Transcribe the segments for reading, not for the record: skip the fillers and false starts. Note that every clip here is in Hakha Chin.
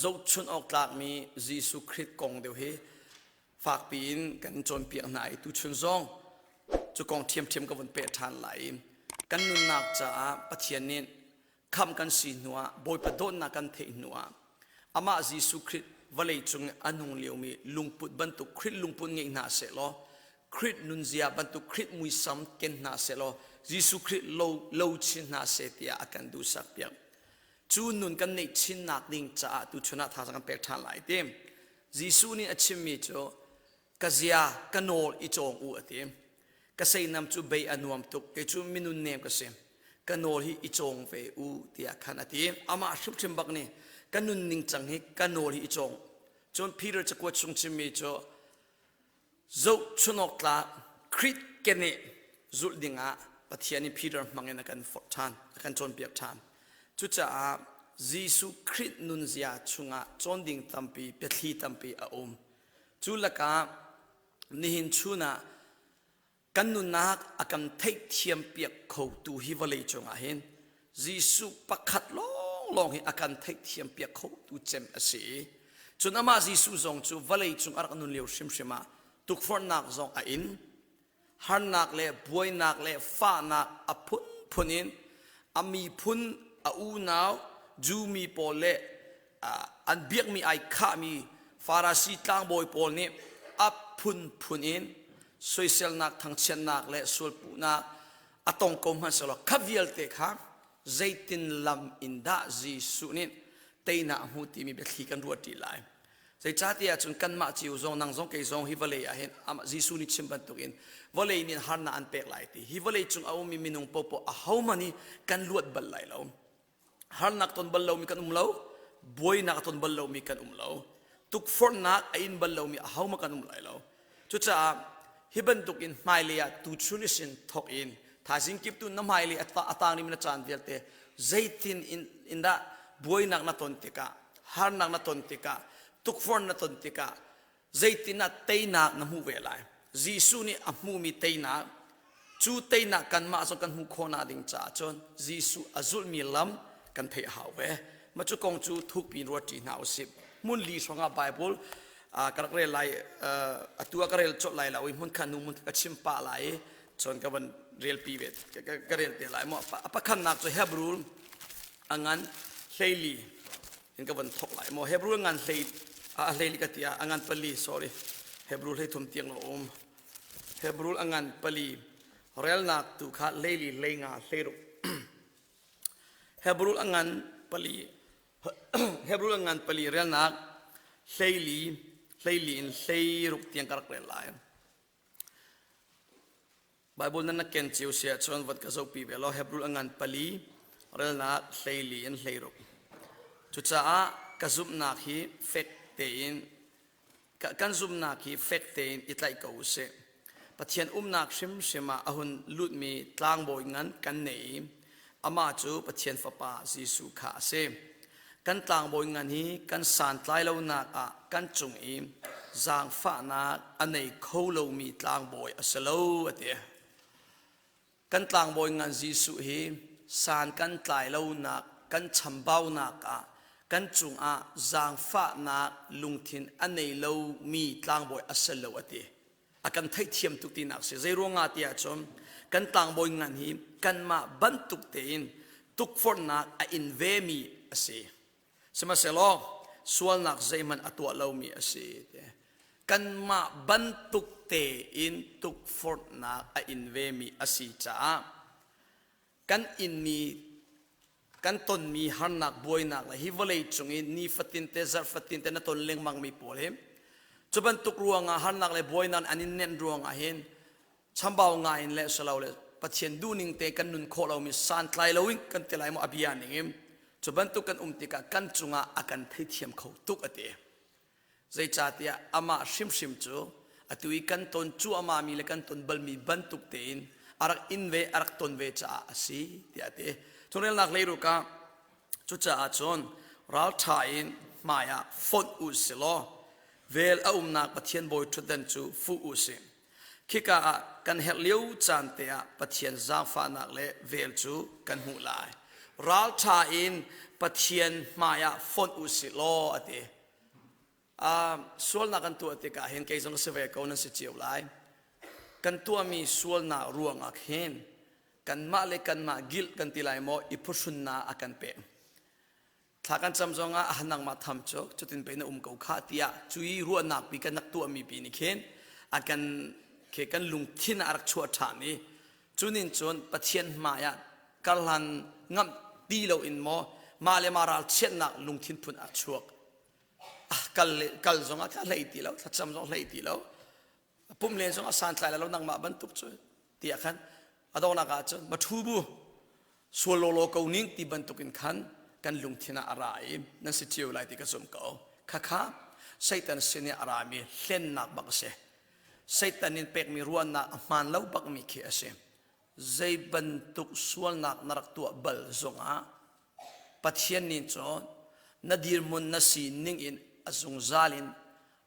Zohchunh awk tlakmi Jesuh Khrih kong deuh hi fakpi in kan cawnpiak hna i tuchun zong cu kong ṭhiamṭhiam ka vun peh ṭhan lai i kan nunnak caah Pathian nih khamh kan si hnuah Bawipa dawtnak kan theih hnuah amah Jesuh Khrih vawlei cung i a nung liomi lungput bantuk Khrih lungput ngei hna sehlaw Khrih nunzia bantuk Khrih muisam ken hna sehlaw Jesuh Khrih lo, lo chin hna seh tiah a kan duhsak piak. Cu nun kan neih chinnak ding caah tuchun ah thazaang kan pek ṭhan lai ti. Jesuh nih a chimmi cu ka zia ka nawl i cawng u a ti. Ka seinam cu bei a nuam tuk kei cu minun nem ka si. Ka nawl hi i cawng ve u tiah khan a ti. Amah hrimhrim bak nih ka nunning cang hi ka nawl hi i cawng. Cun Peter cakuat chung chimmi cu Zohchunhawk tlak Khrih keneh zulh dingah Pathian nih Peter hmangin a kan forh ṭhan, a kan cawnpiak ṭhan. Cucaah Jesuh Khrih nunzia chungah cawn ding tampi, biathli tampi a um. Cu lakah nihin chun ah kan nunnak a kan theihthiam piak khotu hi vawlei cungah hin Jesuh pakhat lawnglawng hi a kan theihthiam piak khotu cem a si i cun amah Jesuh zong cu vawlei cung a rak nun lio hrimhrim ah tukforhnak zong a in harnak le buainak le fahnak a phunphun in a miphun a unau Jew mi pawl le an biakmi ai khahmi Farasi tlangbawi pawl nih a phunphun in soiselnak thangchiatnak le sualpuhnak a tong ko hmanhsehlaw kha vialte kha zeitin lam in dah Jesuh nih teinak a hmu timi biathli kan ruah ṭi lai. Zeicahtiah cun kanmah cio zong nang zong kei zong hi vawlei ah hin Jesuh nih chim bantukin vawlei nih harnak an pek lai ti hi vawlei cung a ummi minung paohpaoh ahohmanh hi kan luat bal lai lo. Harnak ton bal lomi kan um lo, buainak a ton bal lomi kan um lo, tukforhnak a in bal lomi ahohmanh kan um lai lo. Cucaah hi bantuk in hmailei ah tuchun i sin thawk in thaizing kip tu na hmailei a tangmi na caan vialte zeitin in, in dah buainak na ton tikah harnak na ton tikah tukforh na ton tikah zeitin ah teinak na hmuh ve lai Jesuh nih a hmuhmi teinak cu teinak kanmah zong kan hmuh khawhnak ding caah cun Jesuh a zulhmi lam kan theih a hau ve mah cu kong cu thukpi in ruat ṭi hna usih hmun li hrawngah Bible ka rak rel lai atu ah ka rel colh lai lo i hmun kha nu mun ka chim pah lai i cun ka van relpi ve ka rel te lai mu a pakhatnak cu Hebrew a ngan hleili in ka van thok lai maw Hebrew ngan hlei a hlei ka tia a ngan pali sorry Hebrew hlei thum tiang lo um Hebrew a ngan pali relnak tu kha leili hlei nga hlei ruk Hebrew a ngan pali Hebrew a ngan pali relnak hleili hleili in hlei ruk tiang ka rak rel lai Baibal nan na ken cio si ahcun vat ka zohpi ve law Hebrew a ngan pali relnak hleili in hleiruk. Cucaah ka zumhnak hi fek tein kan zumhnak hi fek tein i tlaih ko usih. Pathian umnak hrimhrim ah a hun lutmi tlangbawi ngan kan nei i amah cu Pathian Fapa Jesuh kha a si. Kan tlangbawi ngan hi kan santlai lonak ah kan cung i zaangfahnak a nei kho lomi tlangbawi a si lo a ti. Kan tlangbawi ngan Jesuh hi san kan tlai lonak kan chambaunak ah kan cungah zaangfahnak lungthin a nei lomi tlangbawi a si lo a ti. A kan theihthiam tuk tinak si. Zei ruangah tiah cun kan tlangbawi ngan hi kanmah bantuk tein tukforhnak a in vemi a si. Sihmanhsehlaw sualnak zeihmanh a tuah lomi a si. Kanmah bantuk tein tukforhnak a in vemi a si caah kan inmi kan tonmi harnak buainak le hi vawlei cung i nifatin te zarhfatin te na ton lengmangmi pawl hi cu bantuk ruangah harnak le buainak an in nenh ruangah hin chambau ngai in le silo le Pathian duhning te kan nun khawh lomi santlai loin kan ti lai maw a bia ning in cu bantuk kan um tikah kan cungah a kan theithiam kho tuk a ti. Zeicahtiah amah hrimhrim cu atu i kan ton cuahmahmi le kan ton balmi bantuk tein a rak in ve a rak ton ve caah a si tiah a ti. Chungrelnak leiruk ah cucaah cun ralṭha in hmai ah fonh u si law vel a umnak Pathian bawi ṭhutdan cu fuh u sih. Khika ah kan herh lio caan te ah Pathian zaangfahnak le vel cu kan hmuh lai. Ralṭha in Pathian hmaiah fonh u sih law a ti. Sualnak kan tuah tikah hin kei zong si ve ko nan si cio lai. Kan tuahmi sualnak ruangah khin kanmah le kanmah guilt kan ti lai maw i phuhrunnak a kan pek. Thla kan cam zongah ah nangmah tham cu cutin pei na um ko kha tiah cui ruahnak pi kan rak tuahmi pi nih khin a kan khi kan lungthin ah a rak chuah ṭhan i cunin cun Pathian hmai ah karhlan ngamh ti loin maw mah le mah ralchiatnak lungthin phun a chuak. Ah kal kal zongah ka hlei ti lo thlacam zong hlei ti lo pum len zong a santlai lo nangmah bantuk cu tiah khan a donghnak ah cun ma ṭhu bu sual lawlaw ko ning ti bantuk in khan kan lungthin ah a ra i nan si cio lai ti ka zumh ko. Khakha Satan sin i a rami hlennak bak a si. Satan in pekmi ruahnak a hmaan lo bakmi khi a si. Zei bantuk sualnak na rak tuah bal zongah Pathian nih cun na dirhmun na si ning in a zungzal in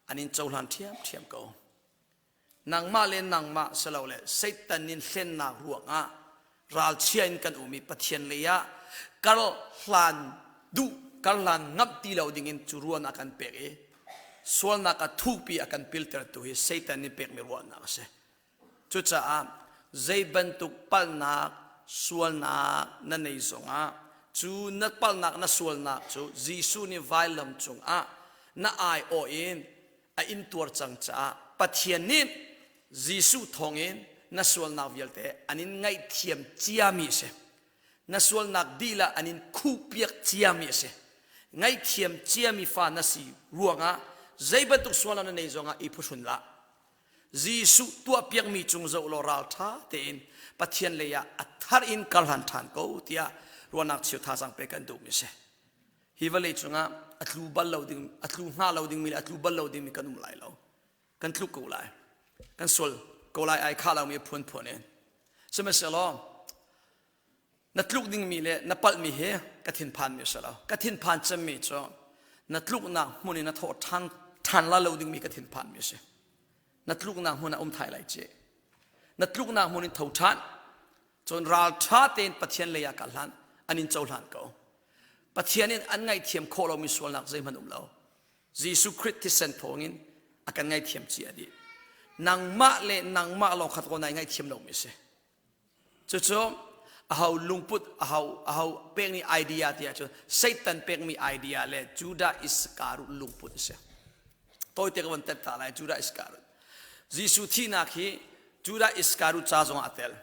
an in cohlan ṭhiamṭhiam ko. Nangmah le nangmah silole Satan in hlennak ruangah ralchia in kan um i Pathian lei ah kar hlan duh kar hlan ngamh ti lo dingin cu ruahnak kan pek i sualnak a thukpi a kan piltertu hi Satan nih pekmi ruahnak a si. Cucaah zei bantuk palhnak sualnak na nei zongah cu na palhnak na sualnak cu Jesuh nih vailam cungah na aiawh in a intuar cang caah Pathian nih Jesuh thawngin na sualnak vialte an in ngaihthiam ciami a si. Na sualnak dilah an in khuhpiak ciami a si. Ngaihthiam ciami fa na si ruangah zei bantuk sualnak na nei zongah i phuhrun hlah. Jesuh tuahpiakmi cung zoh law ralṭha tein Pathian lei ah a thar in karhlan ṭhan ko tiah ruahnak cheu thazaang pek kan duhmi a si. Hi vawlei cungah a tlu bal lo ding, a tlu hnga lo dingmi le a tlu bal lo dingmi kan um lai lo. Kan tluk ko lai. Kan sual ko lai ai khah lomi phunphun in. Sihmanhsehlaw na tluk dingmi le na palhmi hi ka thinphanmi a si lo. Ka thinphan cemmi cu na tluknak hmun in na thawh ṭhan ṭhan la lo dingmi ka thinphanmi a si. Na tluknak hmun ah um thai lai ci. Na tluknak hmun in tho ṭhan. Cun ralṭha tein Pathian lei ah ka hlan an in cohlan ko. Pathian in an ngaihthiam khawh lomi sualnak zeihmanh um lo. Jesuh Khrih thisen thawngin a kan ngaihthiam cia dih. Nangmah le nangmah lawng kha ko nai ngaihthiam lomi a si. Cucu aho lungput aho aho pekmi idea ti ahcun Satan pekmi idea le Judah Iscariot lungput a si. Tawite ka von tet ta lai Judah Iscariot. Jesuh thihnak hi Judah Iscariot ca zongah a tel.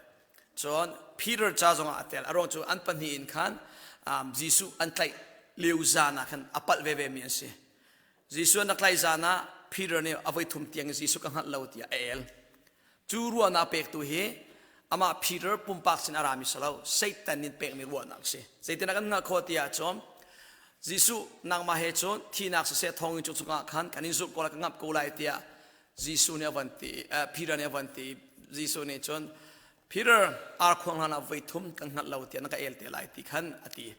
Cun Peter ca zongah a tel. A ruang cu an pahnih in khan um, Jesuh an tlaih lio zan ah khan a palh veve mi an si. Jesuh an rak tlaih zan ah Peter nih a voi thum tiang Jesuh ka hngalh lo tiah a el. Cu ruahnak pektu hi amah Peter pumpak sin a rami si lo, Satan in pekmi ruahnak a si. Zeitin kan hngalh khawh ti ahcun Jesuh nangmah he cun thihnak siseh thonginn cu chungah khan kan in zulh ko lai ka ngamh ko lai tiah Jesuh nih a van ti Peter nih a van ti Jesuh nih cun Peter arkhuang hlan ah voi thum kan hngalh lo tiah na ka el te lai ti khan a ti.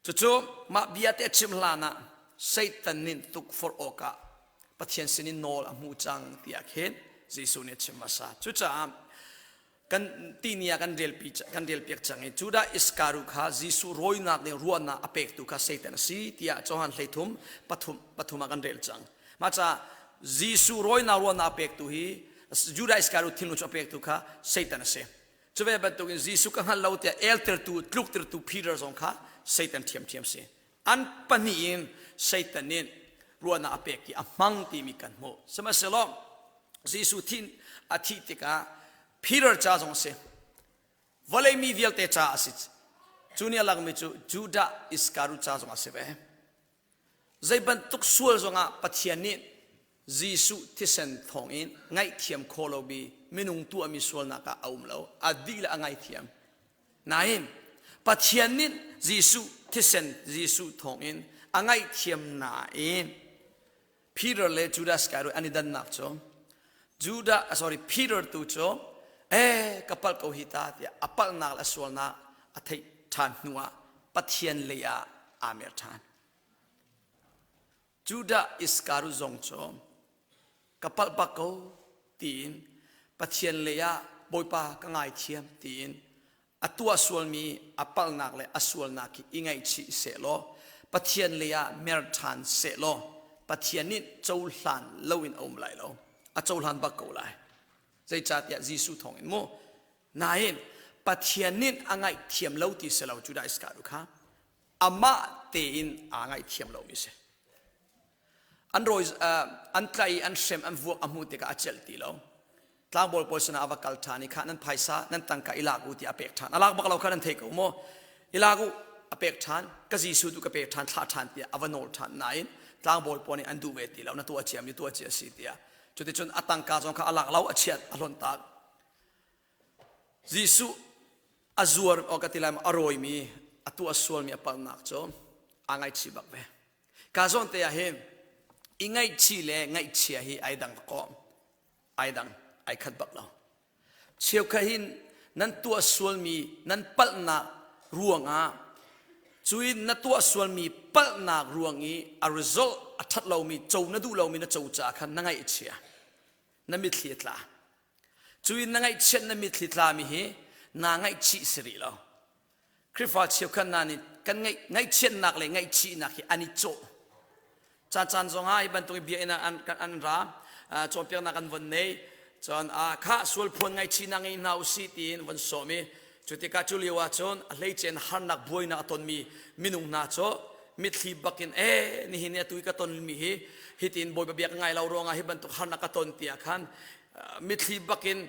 Cucu mah bia te a chim hlan ah Satan nih tukforh awkah Pathian sinin nawl a hmu cang tiah khin Jesuh nih a chim hmasa. Cucaah kan tini ah kan relpi kan relpiak cang i Judah Iskariot kha Jesuh rawinak nih ruahnak a pektu kha Satan a si tiah Johan hleithum pathum pathum ah kan rel cang. Mah caah Jesuh rawinak ruahnak a pektu hi Judah Iskariot thinlung cu a pektu kha Satan a si. Cu ve bantukin Jesuh ka hngal lo tiah eltertu tluktertu Peter zong kha Satan ṭhiamṭhiam si. An pahnih in Satan nih ruahnak a pek i a hmang timi kan hmuh. Sihmanhsehlaw Jesuh thin a thih tikah Peter ca zong a si. Vawlei mi vialte ca a si. Cu nih a langmi cu Judah Iskariot ca zong a si ve. Zei bantuk sual zongah Pathian nih Jesuh thisen thawngin ngaihthiam khawh lomi minung tuahmi sualnak ah a um lo. A dihlak a ngaithiam. Nain Pathian nih Jesuh thisen Jesuh thawngin a ngaihthiam nain Peter le Judas Iscariot an i dannak cu Judah sorry Peter tu cu eh ka palh ko hi ta tiah a palhnak le a sualnak a theih ṭhan hnu ah Pathian lei ah aa mer ṭhan. Judah Iskariot zong cu ka palh bak ko tiin Pathian lei ah Bawipa ka ngaithiam tiin A tuah sualmi a palhnak le a sualnak hi i ngaihchih sehlaw Pathian lei ah mer ṭhan sehlaw Pathian nih cohlan loin a um lai lo. A cohlan bak ko lai. Zeicahtiah Jesuh thawngin mu. Nain Pathian nih a ngaihthiam lo ti si lo Judah Iskariot kha amah tein aa ngaihthiam lomi si. An rawi an tlaih i an hrem an vuak a hmuh tikah a celh ti lo. Tlangbawi pawl sinah a va kal ṭhan i kha nan phaisa nan tangka i lak u tiah a pek ṭhan. A lak bak lo kha nan thei ko maw? I lak u a pek ṭhan ka Jesuh tu ka pek ṭhan thlah ṭhan tiah a va nawl ṭhan nain tlangbawi pawl nih an duh ve ti lo na tuah ciami tuah cia si tiah cuticun a tangka zong kha a lak lo a chiat a hlonh tak. Jesuh a zuar awk ka ti lai a rawimi a tuah sualmi a palhnak cu aa ngaihchih bak ve. Ka zawn te ah hin i ngaihchih le ngaihchia hi ai dang ko. Ai dang, ai khat bak lo. Cheukhat hin nan tuah sualmi nan palhnak ruangah cuin na tuah sualmi palhnak ruang i a result a ṭhat lomi co na duh lomi na co caah khan na ngaihchia na mitthli a tla Cu in na ngaihchiat na mitthli tlami hi naa ngaihchih si rih lo. Khrihfa cheukhat hna nih kan ngaih, ngaihchiatnak le ngaihchihnak hi an i cawh. Caan caan zongah hi bantuk bia in an, an ra, cawnpiaknak an von nei. Cun kha sual phuan ngaihchihnak ngei hna usih tiin von sawm i cu tikah cu lio ahcun a hleice in harnak buainak a tonmi minung hna cu mitthli bakin e nihin ni atu i ka tonmi hi hitin Bawipa bia ka ngai lo ruangah hi bantuk harnak ka ton tiah khan mitthli bakin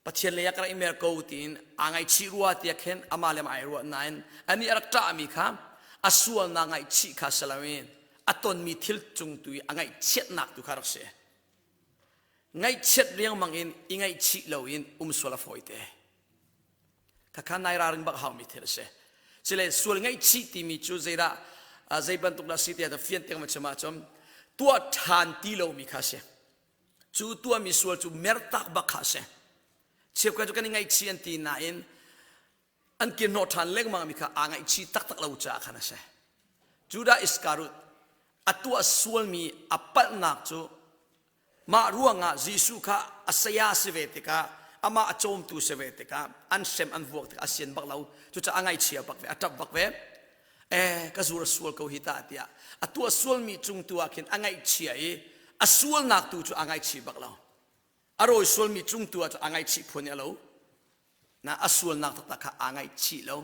Pathian lei ah ka rak i mer ko tiin aa ngaihchih rua tiah khin amah le amah ai ruah nain anih a rak ṭahmi kha a sualnak ngaihchih kha si loin a tonmi thil cung tu i a ngaihchiatnak tu kha rak si. Ngaihchiat riangmang in i ngaihchih loin um sual a fawite. Khakha nai ralring bak haumi thil a si. Cile sual ngaihchih timi cu zeidah zei bantuk dah si tiah fian tiang va chim ahcun tuah ṭhan ti lomi kha a si. Cu tuahmi sual cu mertak bak kha a si. Cheukhat cu kan i ngaihchih an ti nain an kirhnawh ṭhan lengmangmi kha aa ngaihchih taktak lo caah khan a si. Judah Iskariot a tuah sualmi a palhnak cu mah ruangah Jesuh kha a saya si ve tikah amah a cawmtu si ve tikah an hrem an vuak tikah a sian bak lo cucaah a ngaihchia bak ve a ṭap bak ve eh ka zur a sual ko hi ta tiah a tuah sualmi cung tu ah khin a ngaihchia i a sualnak tu cu a ngaihchih bak lo a rawi sualmi cung tu ah cu a ngaihchih phun i a lo na a sualnak taktak kha aa ngaihchih lo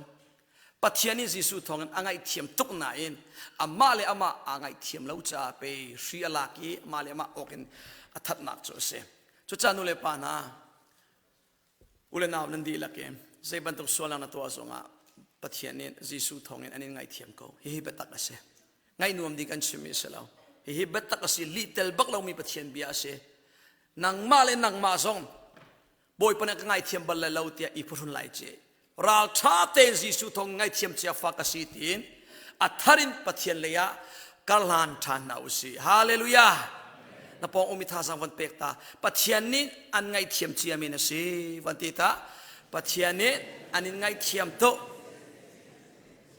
Pathian nih Jesuh thawngin a ngaihthiam tuk nain amah le amah aa ngaihthiam lo caah pe hri a lak i amah le amah awk in a thatnak cu a si cucaah nu le pa hna U le nau nan dihlak in zei bantuk sualnak na tuah zongah Pathian nih Jesuh thawngin an in ngaihthiam ko. Hihi biatak a si. Ngaih nuam ding kan chimmi a si lo. Hihi biatak a si. Lih tel bak lomi Pathian bia a si. Nangmah le nangmah zong Bawipa nih ka ngaithiam bal lai lo tiah i phuhrun lai ci. Ralṭha tein Jesuh thawng ngaihthiam cia fa ka si tiin a thar in Pathian lei ah karhlan ṭhan hna usih. Hallelujah! Na pawng umi thazaang von pek ta. Pathian nih an ngaihthiam ciami na si. Van ti ta. Pathian nih an in ngaihthiam tuk.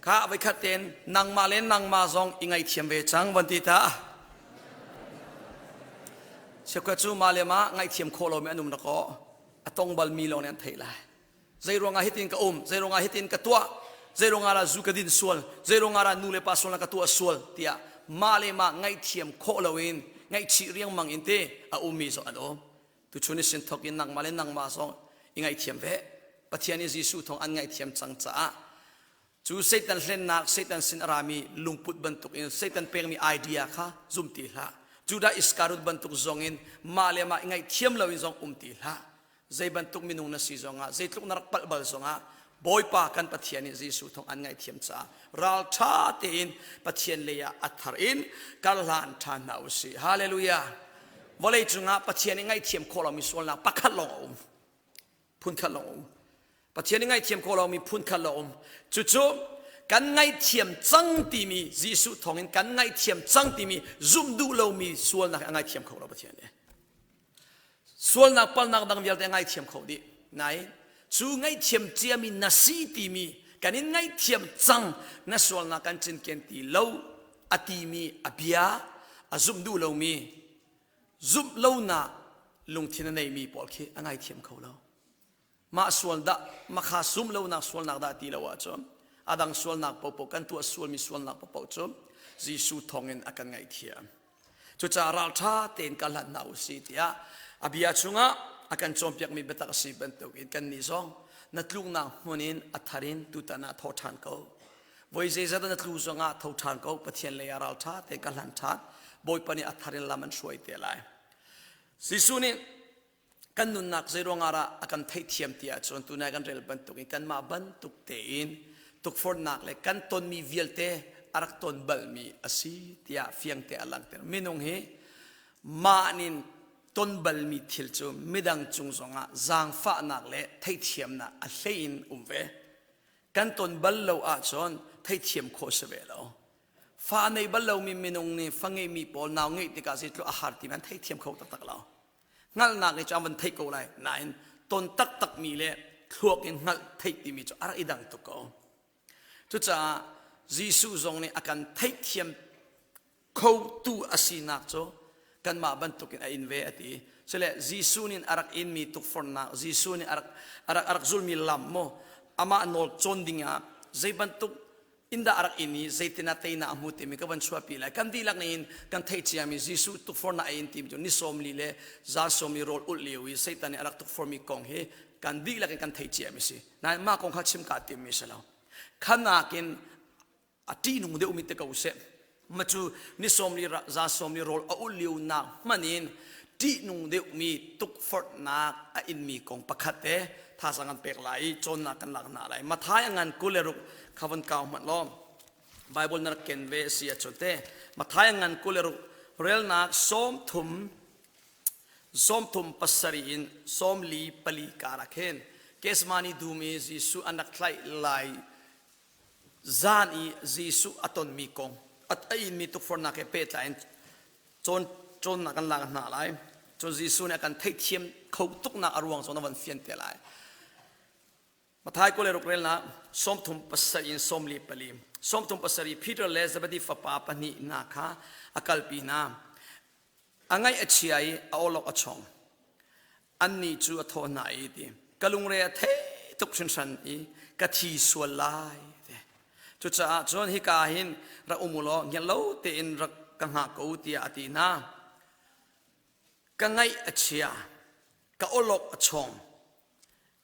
Kha voikhat tein nangmah le nangmah zong i ngaihthiam ve cang van ti ta. Cheukhat cu mah le mah ngaihthiam khawh lomi an um na kaw a tong balmi lawng nih an theih lai. Zeiruangah hitin ka um, zeiruangah hitin ka tuah, zeiruangah dah zu ka din sual, zeiruangah dah nu le pa sualnak ka tuah sual tiah mah le mah ngaihthiam khawh loin ngaihchih riangmang in te a ummi zong an um. Tuchun i sin thawk in nangmah le nangmah zong i ngaihthiam ve. Pathian i Jesuh thawng an ngaihthiam cang caah cu Satan hlennak, Satan sin a rami lungput bantuk in Satan pekmi idea kha zum ti hlah. Judah Iskariot bantuk zong in mah le mah i ngaihthiam loin zong um ti hlah. Zei bantuk minung na si zongah, zeitluk na rak palh bal zongah, Bawipa kan Pathian nih Jesuh thawng an ngaihthiam caah ralṭha tein Pathian lei ah a thar in kar hlan ṭhan hna u sih. Hallelujah. Vawlei cungah Pathian nih ngaihthiam khawh lomi sualnak pakhat lawng a um. Phun khat lawng a um. Pathian nih ngaihthiam khawh lomi phun khat lawng a um. Cucu kan ngaihthiam cang timi Jesuh thawngin kan ngaihthiam cang timi zumh duh lomi sualnak a ngaithiam kho lo Pathian nih. Sualnak palnak dang vialte a ngaithiam kho dih. Nain cu ngaihthiam ciami na si timi kan in ngaihthiam cang na sualnak kan cinken ti lo a timi a bia a zumh duh lomi zumh lonak lungthin a neimi pawl khi a ngaithiam kho lo. Mah sual dah makha sum lonak sualnak dah ti lo ahcun a dang sualnak paohpaoh kan tuah sualmi sualnak paohpaoh cu Jesuh thawngin a kan ngaihthiam. Cucaah ralṭha tein ka hlat hna u si tiah a bia chungah a kan cawnpiakmi biatak a si bantukin kannih zong na tluknak hmun in a thar in tutan ah tho ṭhan ko. Voi zeizat na tlu zongah tho ṭhan ko Pathian lei ah ralṭha tein ka hlan ṭhan. Bawipa nih a thar in lam an hruai te lai. Jesuh nih kan nunnak zeiruangah dah a kan theihthiam ti ahcun tunai kan rel bantukin kanmah bantuk tein tukforhnak le kan tonmi vialte a rak ton balmi a si tiah fiangte a langhter. Minung hi mah nin ton balmi thil cu midang cung zongah zaangfahnak le theihthiamnak a hlei in um ve. Kan ton bal lo ahcun theihthiam khawh si ve lo. Fa nei bal lomi minung nih fa ngeimi pawl nau ngeih tikah zeitluk a har ti an theithiam kho taktak lo. Hngalhnak nih cu an van theih ko lai nain ton taktakmi le thluak in hngalh theih timi cu a rak i dang tuk ko. Cucaah Jesuh zong nih a kan theihthiam khotu a sinak cu kanmah bantukin a in ve a ti. Cule Jesuh nih a rak inmi tukforhnak, Jesuh nih a rak, a rak, a rak zulmi lam maw amah nawl cawn ding ah zei bantuk in dah a rak in i zeitin ah teinak a hmu timi ka van chuahpi lai. Kan dihlak nih kan theih ciami Jesuh tukforhnak a in timi cu ni sawmli le za sawmli rawl ulh lio i Satan nih a rak tukforhmi kong hi kan dihlak in kan theih ciami si. Nain mah kong kha chim kaa timmi si lo. Khanak in a ṭihnung deuhmi te ko seh. Ma cu ni sawmli za sawmli rawl a ulh lio nak hmanh in ṭihnung deuhmi tukforhnak a inmi kong pakhat te thazaang kan pek lai i cawnnak kan lak hna lai. Matthai a ngan 26 kha von kau hmanh law Bible na rak ken ve a si ahcun te Matthai a ngan 26 relnak 30 37 in 44 kar ah khin Gethsemane dum i Jesuh an rak tlaih lai Zan i Jesuh a tonmi kong a inmi tukforhnak he pehtlai in cawn cawnnak kan lak hna lai. Cun Jesuh nih a kan theihthiam kho tuknak a ruang zawn a van fian te lai. Matthai 26 relnak 37 in 44. 37 Peter le Zebedi fapa pahnih hna kha a kalpi hna. A ngaih a chia i a awlok a chong. Annih cu a thawh hna i ti ka lungre a thei tuk hringhran i ka thi sual lai ti. Cucaah cun hika hin rak um u law hngelh lo tein rak ka hngak ko tiah a ti hna. Ka ngaih a chia, ka awlok a chong,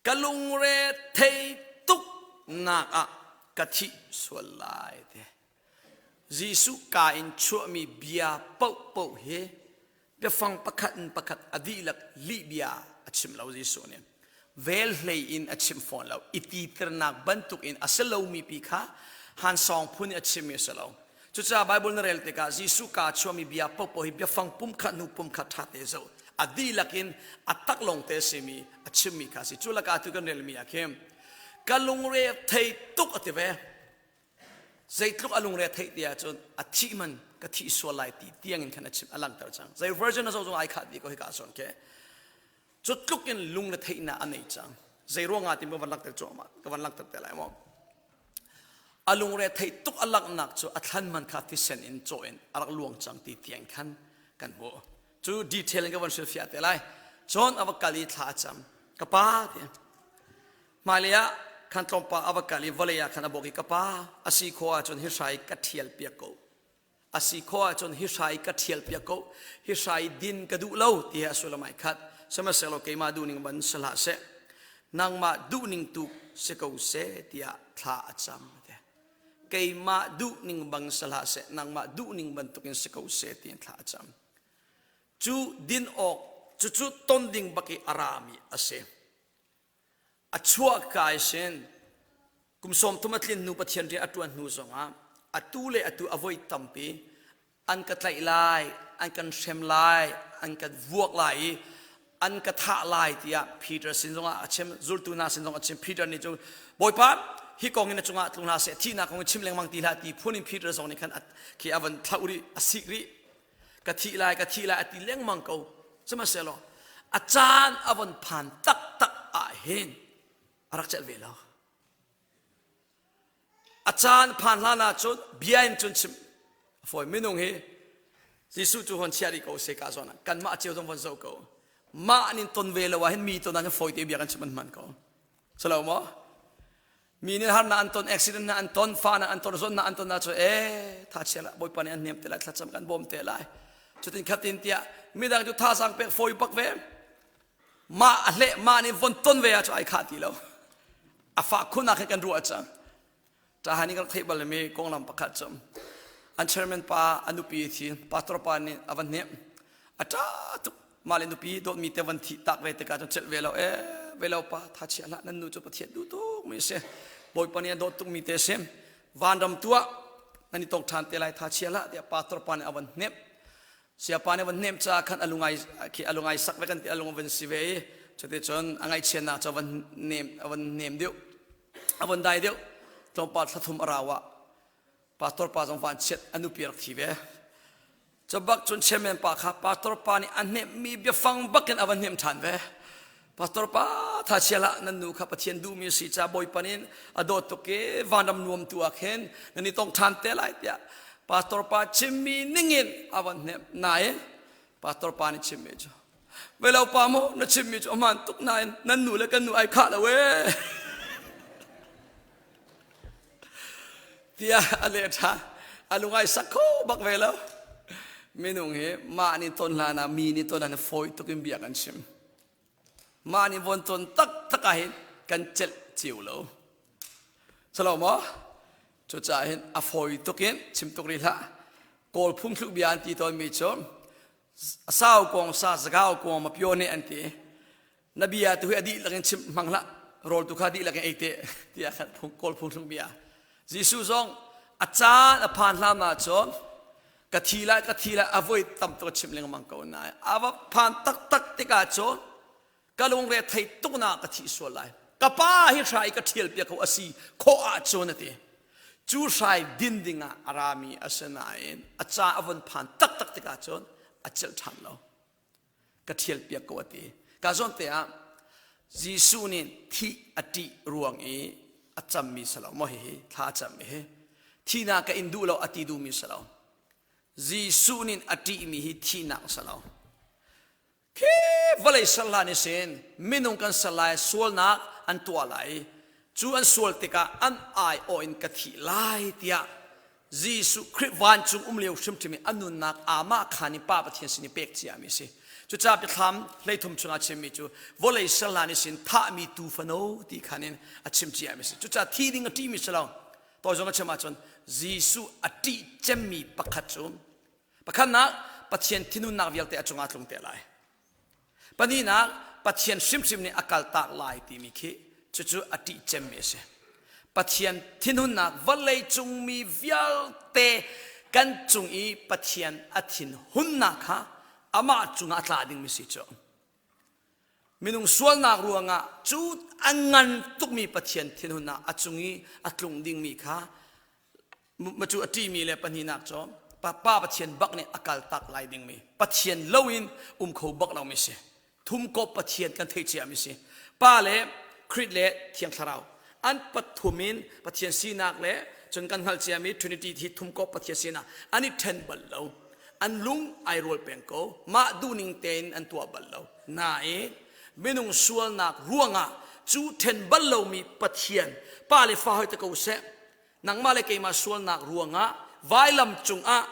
ka lungre thei tuk nak ah ka thih sual lai ti. Jesuh ka in chuahmi bia paohpaoh hi biafang pakhat in pakhat a dihlak lihbia a chim lo Jesuh nih. Vel hlei in a chim fawn lo. I titirnak bantuk in a si lomi pi kha hansawng phun in a chimmi a si lo. Cucaah Bible na rel tikah Jesuh ka chuahmi bia paohpaoh hi biafang pumkhat hnu pumkhat ṭha te zoh. A dihlak in a tak lawng te a simi a chimmi kha a si. Cu lakah atu kan relmi ah khin ka lungre thei tuk a ti ve. Zeitluk a lungre theih ti ahcun a thih man ka thih sual lai ti tiang in khan a chim a langhter cang. Zei version a zoh zong ai khah dih ko hika zawn ke. Cu tluk in lungre theihnak a nei cang. Zei ruangah ti ka van langhter cuahmah ka van langhter te lai maw. A lungre theih tuk a langhnak cu a thlan man kha thisen in cawh in a rak luang cang ti tiang khan kan hmuh. Cu detail in ka van hrilhfiah te lai. Cun a va kal i thla a cam. Ka pa ti Hmailei ah khan tlawmpal a va kal i vawlei ah khan a bawk i ka pa a si khawh ahcun hi hrai ka ṭhial piak ko. A si khawh ahcun hi hrai ka ṭhial piak ko. Hi hrai din ka duh lo ti he a sullam ai khat. Sihmanhsehlaw keimah duhning ban si hlah seh. Nangmah duhning tu si ko seh tiah thla a cam. Keimah duhning bang si hlah seh, nangmah duhning bantukin si ko seh tiin thla a cam. Cu din awk, cucu ton ding bak i a rami a si. A chuahka i sin kum 30 a tlin hnu Pathian rian a ṭuan hnu zongah atu le atu a voi tampi an ka tlaih lai, an kan hrem lai, an kan vuak lai i an ka thah lai tiah Peter sin zongah a chim, zultu hna sin zongah a chim. Peter nih cu Bawipa hi kong in na cungah tlung hlah seh, thihnak kong in chim lengmang ti hlah ti phun in Peter zong nih khan khi a van thlauh rih, a sik rih. Ka thih lai, ka thih lai a ti lengmang ko. Sihmanhsehlaw a caan a von phan taktak ah hin a rak celh ve lo. A caan phan hlan ah cun bia in cun chim a fawi minung hi Jesuh cu hon chia rih ko se ka zawn ah kanmah cio zong von zoh ko. Mah nin ton ve lo ah hin mi ton ah hin fawi te bia kan chim an hman ko. Salo maw? Mi nih harnak an ton, accident na an ton, fa na an ton, zawtnak an ton ah cu ee tha chia lah Bawipa nih an hnem te lai, thlacam kan bawm te lai. Cutin khatin tiah midang cu thazaang pek fawi bak ve. Mah a hleh mah nih von ton ve ah cu ai khah ti lo. A fah khun ah khin kan ruah cang. Ṭahan in kan theih bal mi konglam pakhat cu an chairman pa a nupi thi pastor pa nih a van hnemh a ṭa tuk mah le nupi dawtmi te van thih tak ve tikah cun celh ve lo e ve lo pa tha chia hlah nan nu cu Pathian duh tuk mi si Bawipa nih a dawt tuk mi te si vanram tuah nan i tong ṭhan te lai tha chia hlah tiah pastor pa nih a van hnemh siapa nih van hnemh caah khan a lungai khi a lungai sak ve kan ti a lung a van si ve i cuticun a ngaihchiatnak cu a van nem a van nem deuh a von dai deuh tlawmpal thlathum a rau ah pastor pa zong vanchiat a nupi rak thi ve cu bak cun chairman pa kha pastor pa nih a hnemhmi biafang bakin a va hnem ṭhan ve pastor pa tha chia hlah nan nu kha pathian duhmi a si ca bawipa nih a dawt tuk i vanram nuam tu ah khin nan i tong ṭhan te lai tiah pastor pa chimmi ningin a van hnemh nain pastor pa nih chimmi cu Velo pa maw na chimmi cu a hmaan tuk nain nan nu le kan nu ai khah lo ee. Tiah a leh ṭhan. A lungai sak kho bak ve lo. Minung hi mah nih ton hlan ah mi nih ton hlan fawi tuk in bia kan chim. Mah nih von ton taktak ah hin kan celh cio lo. Salo maw? Cucaah hin a fawi tuk in chim tuk rih hlah. Kawl phungthluk bia an ti tawnmi cu sau kong sa zagau kong ma pio ne an ti na bia tu hi a dihlak in chim hmang hlah rawl tu kha dihlak in ei te tiah khan kawl phung thlung bia Jesuh zong a caan a phan hlan ah cun ka thi lai ka thi lai a voi tam tuk a chim lengmang ko nain a va phan taktak tikah cun ka lungre thei tuk na ka thih sual lai ka pa hi hrai ka ṭhial piak ko a si khawh ahcun a ti cu hrai din dingah a rami a si nain a ca a von phan taktak tikah cun a celh ṭhan lo ka ṭhial piak ko a ti ka zawn te ah Jesuh nih thih a ṭih ruang i a cammi si lo maw hihi thla a cammi hi thihnak ka in duh lo a ti duhmi si lo Jesuh nih a ṭihmi hi thihnak si lo Khi vawlei ser hlan i sin minung kan ser lai sualnak an tuah lai cu an sual tikah an aiawh in ka thih lai tiah Jesuh Khrih vancung um lio hrimhrim i a nunnak amah khan i Pa Pathian sin i pek ciami a si. Cucaah biathlam 13 chungah chimmi cu vawlei ser hlan i sin thahmi tuufano ti khan in a chim ciami a si. Cucaah thi ding a ṭihmi si lo. Tawi zong a chim ahcun Jesuh a ṭih cemmi pakhat cu Pakhatnak, Pathian thinhunnak vialte a cungah tlung te lai. Pahnihnak, Pathian hrimhrim nih a kaltak lai timi khi cucu a ṭih cemmi a si. Pathian thinhunnak vawlei cung mi vialte kan cung i Pathian a thinhunnak kha amah cungah a tla dingmi si cu. Minung sualnak ruangah cu a ngan tukmi Pathian thinhunnak a cung i a tlung dingmi kha Cu a ṭihmi le pahnihnak cu pa Pathian bak nih a kaltak lai dingmi Pathian loin um kho bak lomi si. Thumkawp Pathian kan theih ciami si. Pa le Khrih le Thiang Thlarau an pathum in Pathian sinak le cun kan hngalh ciami Trinity hi thumkawp Pathian sinak an i ṭhen bal lo. An lung ai rual peng ko. Mah duhning tein an tuah bal lo. Nain minung sualnak ruangah cu ṭhen bal lomi Pathian pa le fa hoi te ko seh nangmah le keimah sualnak ruangah vailam cungah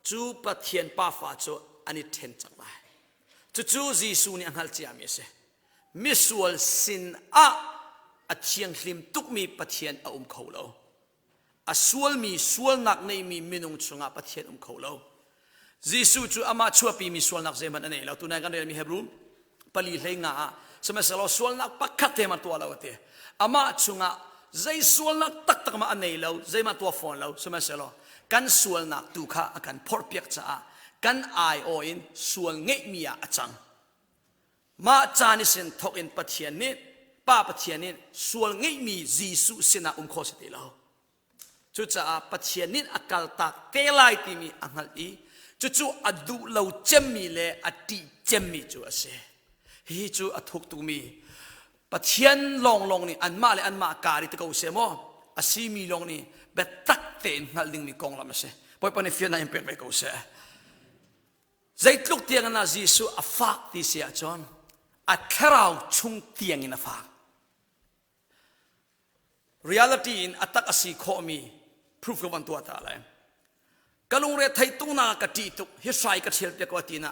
cu Pathian pafa cu an i ṭhen cang lai. Cucu Jesuh nih a hngalh ciami a si. Misual sin ah a thianghlim tukmi Pathian a um kho lo. A sualmi sualnak neimi minung chungah Pathian um kho lo. Jesuh cu amah chuahpimi sualnak zeihmanh a nei lo. Tunai kan relmi Hebrew pali hlei nga ah sihmanhsehlaw sualnak pakhat te hmanh tuah lo a ti. Amah chungah zei sualnak taktak mah a nei lo, zeihmah tuah fawn lo. Sihmanhsehlaw kan sualnak tu kha a kan phorhpiak caah kan aiawh in sual ngeihmi ah a cang. Mah caan i sin thawk in Pathian nih Pa Pathian nih sual ngeihmi Jesuh sinah um kho si ti lo. Cucaah Pathian nih a kaltak te lai timi a hngalh i cucu a duh lo cemmi le a ṭih cemmi cu a si. Hihi cu a thuk tukmi Pathian lawnglawng nih anmah le anmah kaar i ti ko seh maw a simi lawng nih biatak tein hngalh dingmi konglam a si. Bawipa nih fiannak in pek ve ko seh. Zeitluk tiang in Jesuh a fak ti si ahcun a thlarau chung tiang in a fak. Reality in a tak a si khawhmi proof ka van tuah ta lai. Ka lungre theih tung nak ka ṭih tuk hi hrai ka ṭhial piak ko ti na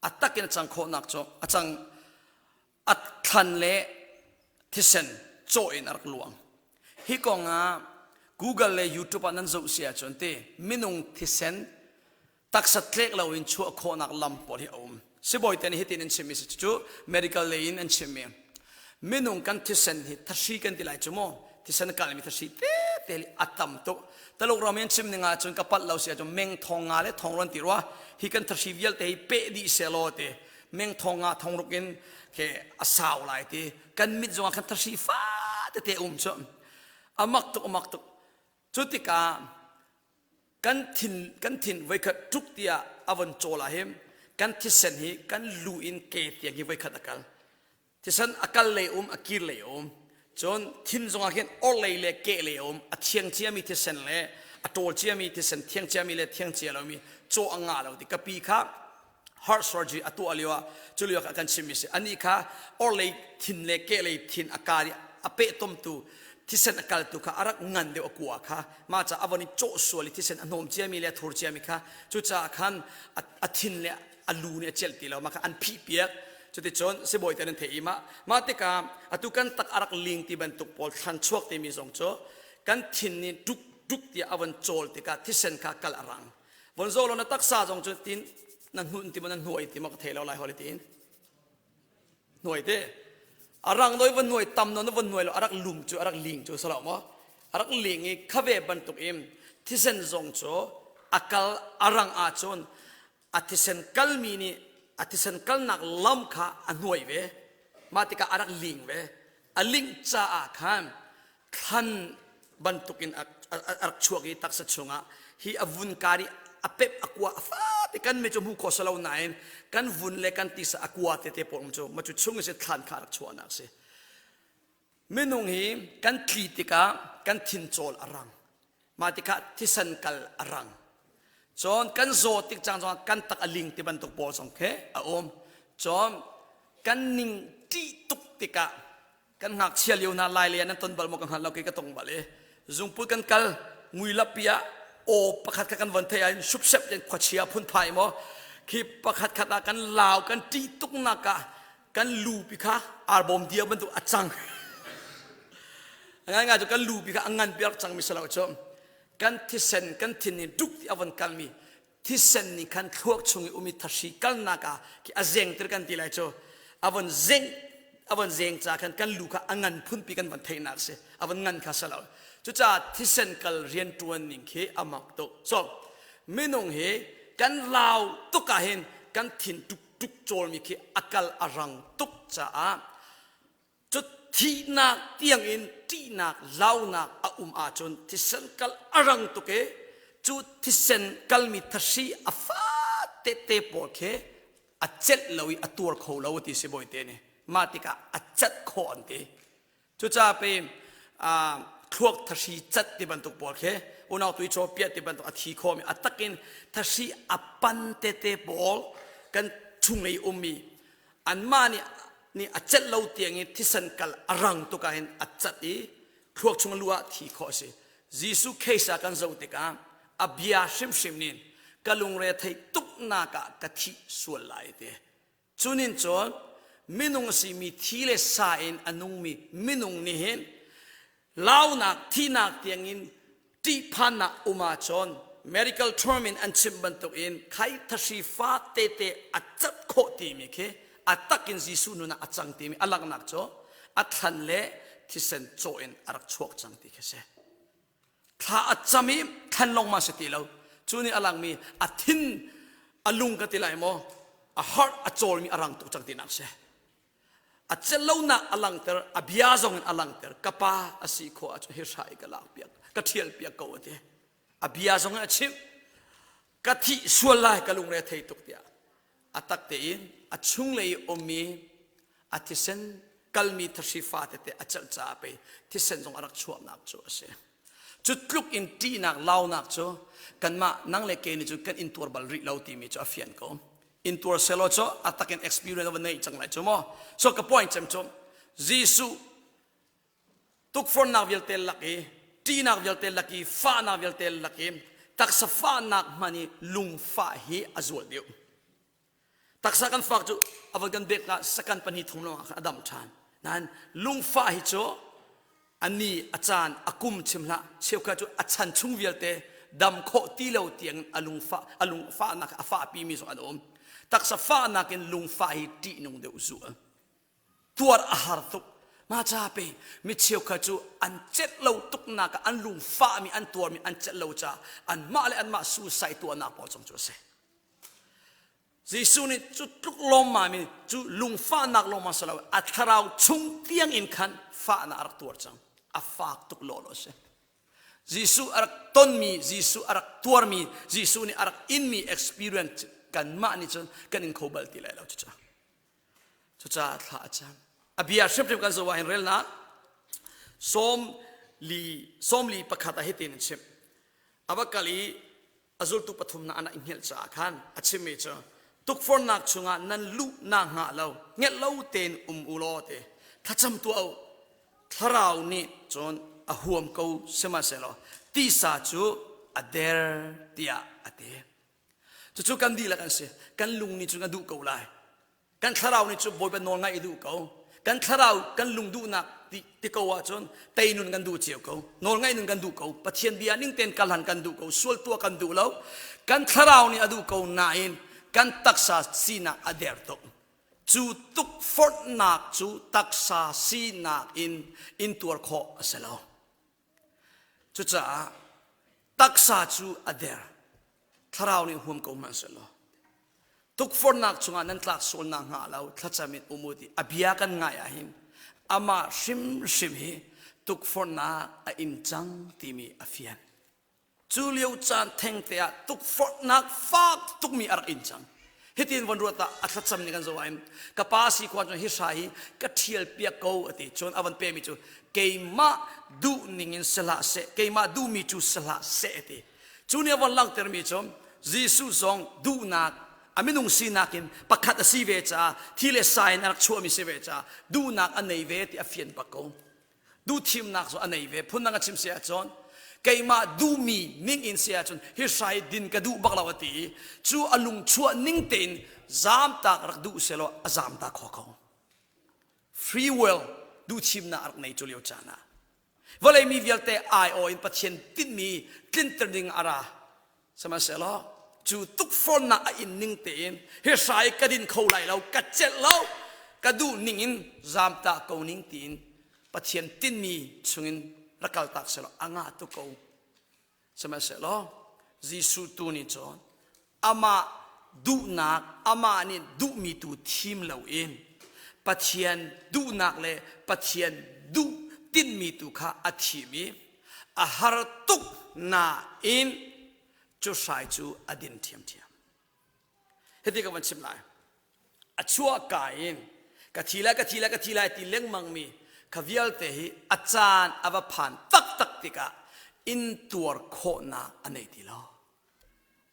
a tak in a cang khawhnak cu a cang a thlan le thisen cawh in a rak luang. Hi kong ah Google le YouTube ah nan zoh si ahcun ti minung thisen taksa tlek loin chuah khawhnak lam pawl hi a um. Sibawi te nih hitin an chimmi si cu medical lei in an chimmi minung kan thisen hi thahri kan ti lai cu mu thisen kalmi thahri tete li a tam tuk taluk ram in chim ning ahcun ka palh lo si ahcun meng thong nga le thong ron ti rua hi kan thahri vialte hi peh dih selaw ti meng thong nga thong ruk in ke a sau lai ti kan mit zongah kan thahri fa tete um cu amak tuk amak tuk cu tikah kan thin kan thin voikhat tuk tiah a von cawl ah hin kan thisen hi kan lu in ke tiang hi voikhat a kal thisen a kal lei um a kir lei um cun thin zongah khin orhlei le ke lei um a thiang ciami thisen le a ṭawl ciami thisen thiang ciami le thiang cia lomi caw a ngah lo ti kapi kha heart surgery a tuah lio ah cu lio ah kan chimmi si anih kha orhlei thin le kehlei thin a kar i a pehtomtu thisen a kaltu kha a rak ngan deuh a kua kha mah ca a von i cawh sual i thisen a hnawm ciami le a thur ciami kha cucaah khan a thin le a lu nih a celh ti lo mah kha an phih piak cuticun sibawi te nan theih i mah mah tikah atu kan tak a rak ling ti bantuk pawl thlan chuak timi zong cu kan thin nih tuk tuk tiah a von cawl tikah thisen kha kal a rang von zo lo na taksa zong cu tin na hnun ti maw na hnuai ti maw ka thei lo lai holi tiin hnuai te a rang doi von hnuai tam no na von hnuai lo a rak lum cu a rak ling cu salo maw a rak ling i khave bantuk in thisen zong cu a kal a rang ahcun a thisen kalmi nih a thisen kalnak lam kha a hnuai ve mah tikah a rak ling ve a ling caah khan thlan bantukin a rak chuak i taksa chungah hi a vun kar i a pep a kua a fate kan mi cu hmu kho salo nain kan vun le kan tisa a kua tete pawl um cu ma cu chung in si thlan kha rak chuahnak si minung hi kan tli tikah kan thin cawl a rang mah tikah thisen kal a rang cun kan zaw tik cang zongah kan tak a ling ti bantuk pawl zong khi a um cun kan ning ṭih tuk tikah kan ngakchia lio hna lai le nan ton bal maw ka hngal lo kei ka tong bal i zungput kan kal ngui lappi ah aw pakhat kha kan von thei ah supsep ten khuachia phunphai maw khi pakhat khat ah kan lau kan ṭih tuk nak ah kan lu pi kha arbawm dia bantuk a cang ngai ngai cu kan lu pi kha a ngan piak cang mi salo cu kan thisen kan thin in duk ti a von kalmi thisen nih khan thluak chung i umi thahri kalnak ah khi a zeng tir kan ti lai cu a von zeng a von zeng ca khan kan lu kha a ngan phunpi kan von theihnak si a von ngan kha salo cucaah thisen kal rian tuan ning khi a mak tuk so minung hi kan lau tuk ah hin kan thin tuk tuk cawlmi khi a kal a rang tuk caah Cu thihnak tiangin ṭihnak launak a um ahcun thisen kal a rang tuk i cu thisen kalmi thahri a fat tete pawl khi a celh lo i a tuar kho lo ti si bawite nih mah tikah a cat khawh an ti cucaah pe thluak thahri cat ti bantuk pawl khi unau tui chaw piah ti bantuk a thi khawmi a takin thahri a pan tete pawl kan chunglei ummi anmah nih nih a celh lo tiang i thisen kal a rang tuk ah hin a cat i thluak chung lu ah thi khawh a si Jesuh case ah kan zoh tikah a bia hrimhrim nin ka lungre thei tuknak ah ka thih sual lai ti cunin cun minung a simi thi le sa in a nungmi minung nih hin launak thihnak tiangin ṭihphannak um ahcun medical term in an chim bantukin khai thahri fa tete a cat khawh timi khi a takin Jesuh nun ah a cang timi a langhnak cu a thlan le thisen cawh in a rak chuak cang ti khi si. Thla a cam i thlan lawng ma si ti lo. Cu nih a langmi a thin a lung ka ti lai maw a heart a cawlmi a rang tuk cang tinak si. A cellonak a langter a bia zong in a langter ka pa a si khawh ahcun hi hrai ka lak piak ka ṭhial piak ko a ti a bia zong in a chimh ka thih sual lai ka lungre thei tuk tiah a tak tein a chunglei ummi a thisen kalmi thahri fa tete a celh caah pei thisen zong a rak chuahnak cu a si cu tluk in ṭihnak launak cu kanmah nang le ke nih cun kan intuar bal rih lo timi cu a fian ko intuar selaw cu a takin experience va nei cang lai cu maw so ka point cem cu Jesuh. Tukforhnak vialte lak i ṭihnak vialte lak i fahnak vialte lak i taksa fahnak hmanh i lungfah hi a zual deuh. Taksa kan fak cu a von kan bek ah sakan pahnih thum lawng ah khan a dam ṭhan. Nain lungfah hi cu a ni a caan a kum chim hlah cheukhat cu a chan chung vialte dam khawh ti lo tiang a lungfah a lungfahnak a fahpi mi zong an um. Taksa fahnak in lungfah hi ṭihnung deuh zual. Tuar a har tuk. Mah ca pe mi cheukhat cu an celh lo tuknak ah an lungfahmi an tuarmi an celh lo caah anmah le anmah suicide tuahnak pawl zong cu a si. Jesuh nih cu tluk lawmmam in cu lungfahnak lawng si lo a thlarau chung tiang in khan fahnak a rak tuar cang. A fak tuk lawlaw a si. Jesuh a rak tonmi, Jesuh a rak tuarmi, Jesuh nih a rak inmi experience kanmah nih cun kan in kho bal ti lai lo cucu. Cucaah thla a cam. A bia hrimhrim kan zoh ah hin relnak sawm li sawm li pakhat ah hitin an chimh. A va kal i a zultu pathum hna an i hngelh caah khan a chimmi cu tukforhnak chungah nan luh nak hnga lo hngelh lo tein um u law ti thlacam tuah u thlarau nih cun a huam ko sihmanhsehlaw tisa cu a der tiah a ti cucu kan dihlak an si kan lung nih cun a duh ko lai Kan thlarau nih cu Bawipa nawl ngaih i duh ko. Kan thlarau kan lung duhnak ti, ti ko ahcun tei nun kan duh cio ko. Nawl ngaih nun kan duh ko. Pathian bia ning tein kal han kan duh ko. Sual tuah kan duh lo. Kan thlarau nih a duh ko nain kan taksa sinak a der tuk. Cu tukforhnak cu taksa sinak in intuar khawh a si lo. Cucaah taksa cu a der. Thlarau nih huam ko hmanhsehlaw tukforhnak chungah nan tlak sual nak hnga lo thlacam in um u ti a bia kan ngai ah hin amah hrimhrim hi tukforhnak a in cang timi a fian. Cu lio caan thengte ah tukforhnak fak tukmi a rak in cang. Hitin von ruat ah a thlacam nih kan zoh ah ka pa si khua cun hi hra hi ka ṭhial piak ko a ti cun a van pemi cu keimah duh ning in si hlah seh keimah duhmi cu si hlah seh a ti cu nih a von langhtermi cu Jesuh zong duhnak a minung sinak in pakhat a si ve caah thi le sa in a rak chuahmi si ve caah duhnak a nei ve ti a fian bak ko duhthimnak cu a nei ve phundang a chim si ahcun keimah duhmi ning in si ahcun hi hrai din ka duh bak lo a ti i cu a lung chuah ning tein zamtak rak duh selaw a zamtak kho ko free will duhthimnak a rak nei cu lio caan ah vawlei mi vialte aiawh in Pathian tinhmi tlinter ding a ra Sihmanhsehlaw cu tukforhnak a in ning tein hi hrai ka din kho lai lo, ka celh lo, ka duh ning in zamta ko ning tiin Pathian tinmi chungin rak kaltak selaw a ngah tuk ko. Sihmanhsehlaw Jesuh tu nih cun amah duhnak, amah nih duhmi tu thim loin Pathian duhnak le Pathian duh tinhmi tu kha a thim i a har tuk nain cu hrai cu a din ṭhiamṭhiam. Hiti ka van chim lai. A chuahka in ka thi lai, ka thi lai, ka thi lai ti lengmang mi kha vialte hi a caan a va phan taktak tikah intuar khawhnak a nei ti lo.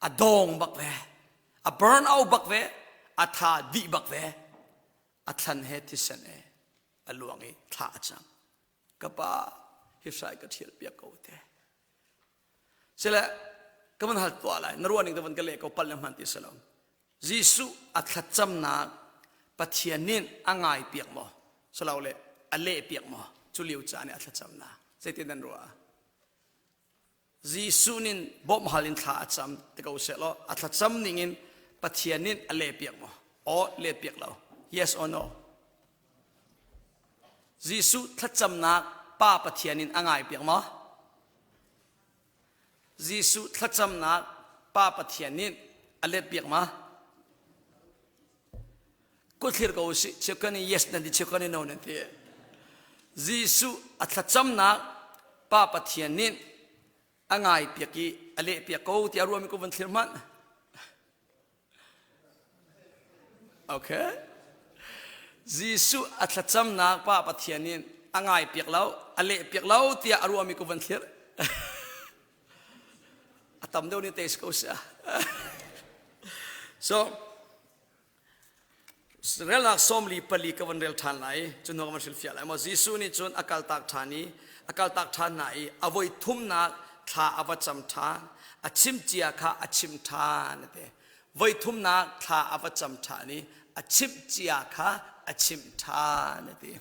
A dawng bak ve, a burn out bak ve, a tha dih bak ve, a thlan he thisen he a luang i thla a cam. Ka pa hi hrai ka ṭhial piak ko te. Sile ka van hal tuah lai na ruah ning te van ka leh ko pal le hman ti si lo. Jesuh a thlacamnak Pathian nih a ngai piak maw? Silo le a leh piak maw? Cu lio caan i a thlacamnak zeitin nan ruah? Jesuh nih bawmh hal in thla a cam ti ko sehlaw a thlacam ning in Pathian nih a lehpiak maw? Aw lehpiak lo. Yes or no? Jesuh thlacamnak Pa Pathian in a ngaipiak maw? Jesuh thlacamnak Pa Pathian nih a letpiak ma? Kut thlir ko usih. Cheukhat nih yes nan ti, cheukhat nih no nan ti. Jesuh a thlacamnak Pa Pathian nih a ngai piak i a leh piak ko tiah ruahmi ko van thlir hmanh. Okay. Jesuh a thlacamnak Pa Pathian nih a ngai piak lo, a leh piak lo tiah a ruahmi ko van thlir. A tam deuh nih te si ko sia. So. Relnak 44 ka van rel ṭhan lai, cu hnu ka van hrilhfiah lai. Maw Jesuh nih cun a kaltak ṭhan i a kaltak ṭhan hna i a voi thumnak thla a va cam ṭhan, a chim cia kha a chim ṭhan a ti. Voi thumnak thla a va cam ṭhan i a chimh cia kha a chimh ṭhan a ti.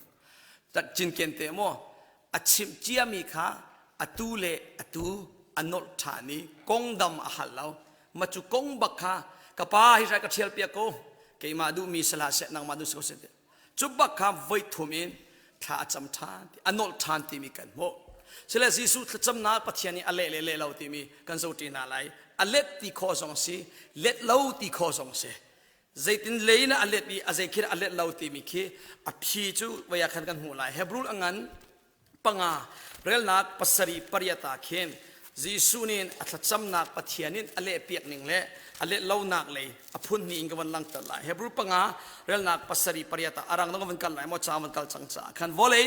Cinken te maw a chimh ciami kha atu le atu a nolh ṭhan i kongdam a hal lo. Ma cu kong bak kha ka pa hi hrai ka ṭhial piak ko keimah duhmi si hlah seh nangmah duh si ko seh cu bak kha voi thum in thla a cam ṭhan a nolh ṭhan timi kan hmuh. Sile Jesuh thlacamnak Pathian nih a leh le leh lo timi kan zoṭi hna lai. A let ti khawh zong si, let lo ti khawh zong si. Zeitin lei in a let i a zei khi a let lo timi khi a phi cu voi ah khan kan hmuh lai. Hebrew a ngan panga relnak pasarih pariat ah khin Jesuh nih a thlacamnak Pathian in a lehpiak ning le a leh lonak lei a phun hnih in ka van langhter lai. Hebrew panga relnak pasarih pariat ah arang dong ka van kal lai maw ca van kal cang caah khan vawlei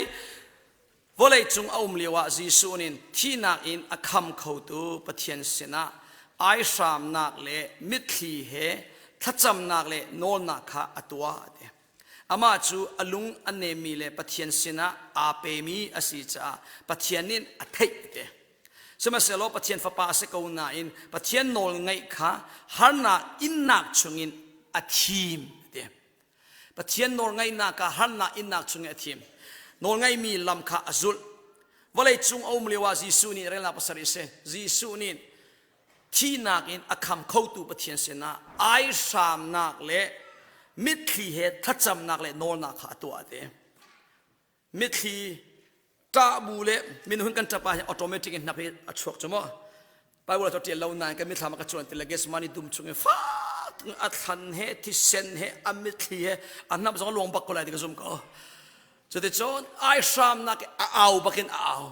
vawlei cung a um lio ah Jesuh nih thihnak in a kham khotu Pathian sinah aihramnak le mitthli he thlacamnak le nawlnak kha a tuah ti. Amah cu a lung a nemmi le Pathian sinah aa pemi a si caah Pathian nih a theih te. Sihmanhsehlaw Pathian fapa a si ko nain Pathian nawl ngaih kha harnak innak chungin a thim te. Pathian nawl ngaihnak ah harnak innak chungin a thim. Nawl ngaihmi lam kha a zulh. Vawlei cung a um lio ah Jesuh nih relnak pasarih a si. Jesuh nih thihnak in a kham khotu Pathian sinah aihramnak le mitthli he thlacamnak le nawlnak kha a tuah te. Mitthli ṭah bu le minhun kan ṭap ah hin automatic in hnap hi a chuak cu maw. Bible ah ṭial lo nain kan mithlam ah ka cuan ti le Gethsemane dum chung in fak a thlan he thisen he a mitthli he a hnap zong a luang bak ko lai ti ka zum ko. Cuticun aihramnak a au bakin a au.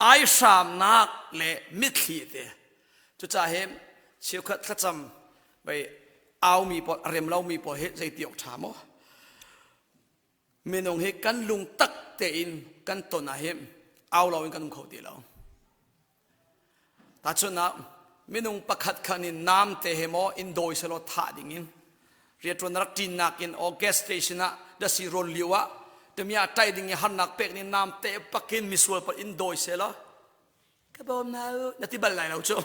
Aihramnak le mitthli te cucaah hi cheukhat thlacam vei aumi pawl a rem lomi pawl hi zeiti awk ṭha maw minung hi kan lung tak tein kan ton ah hin au loin kan um kho ti lo tahchunhnak minung pakhat khan in nam te he maw in dawi selaw thah ding in rianṭuan na rak ṭinnak in or gas station ah dasi rawn lio ah tamiah ṭai ding i harnak pek nih nam te pakin misual pa in dawi selaw ka bawm na na ti bal lai lo cu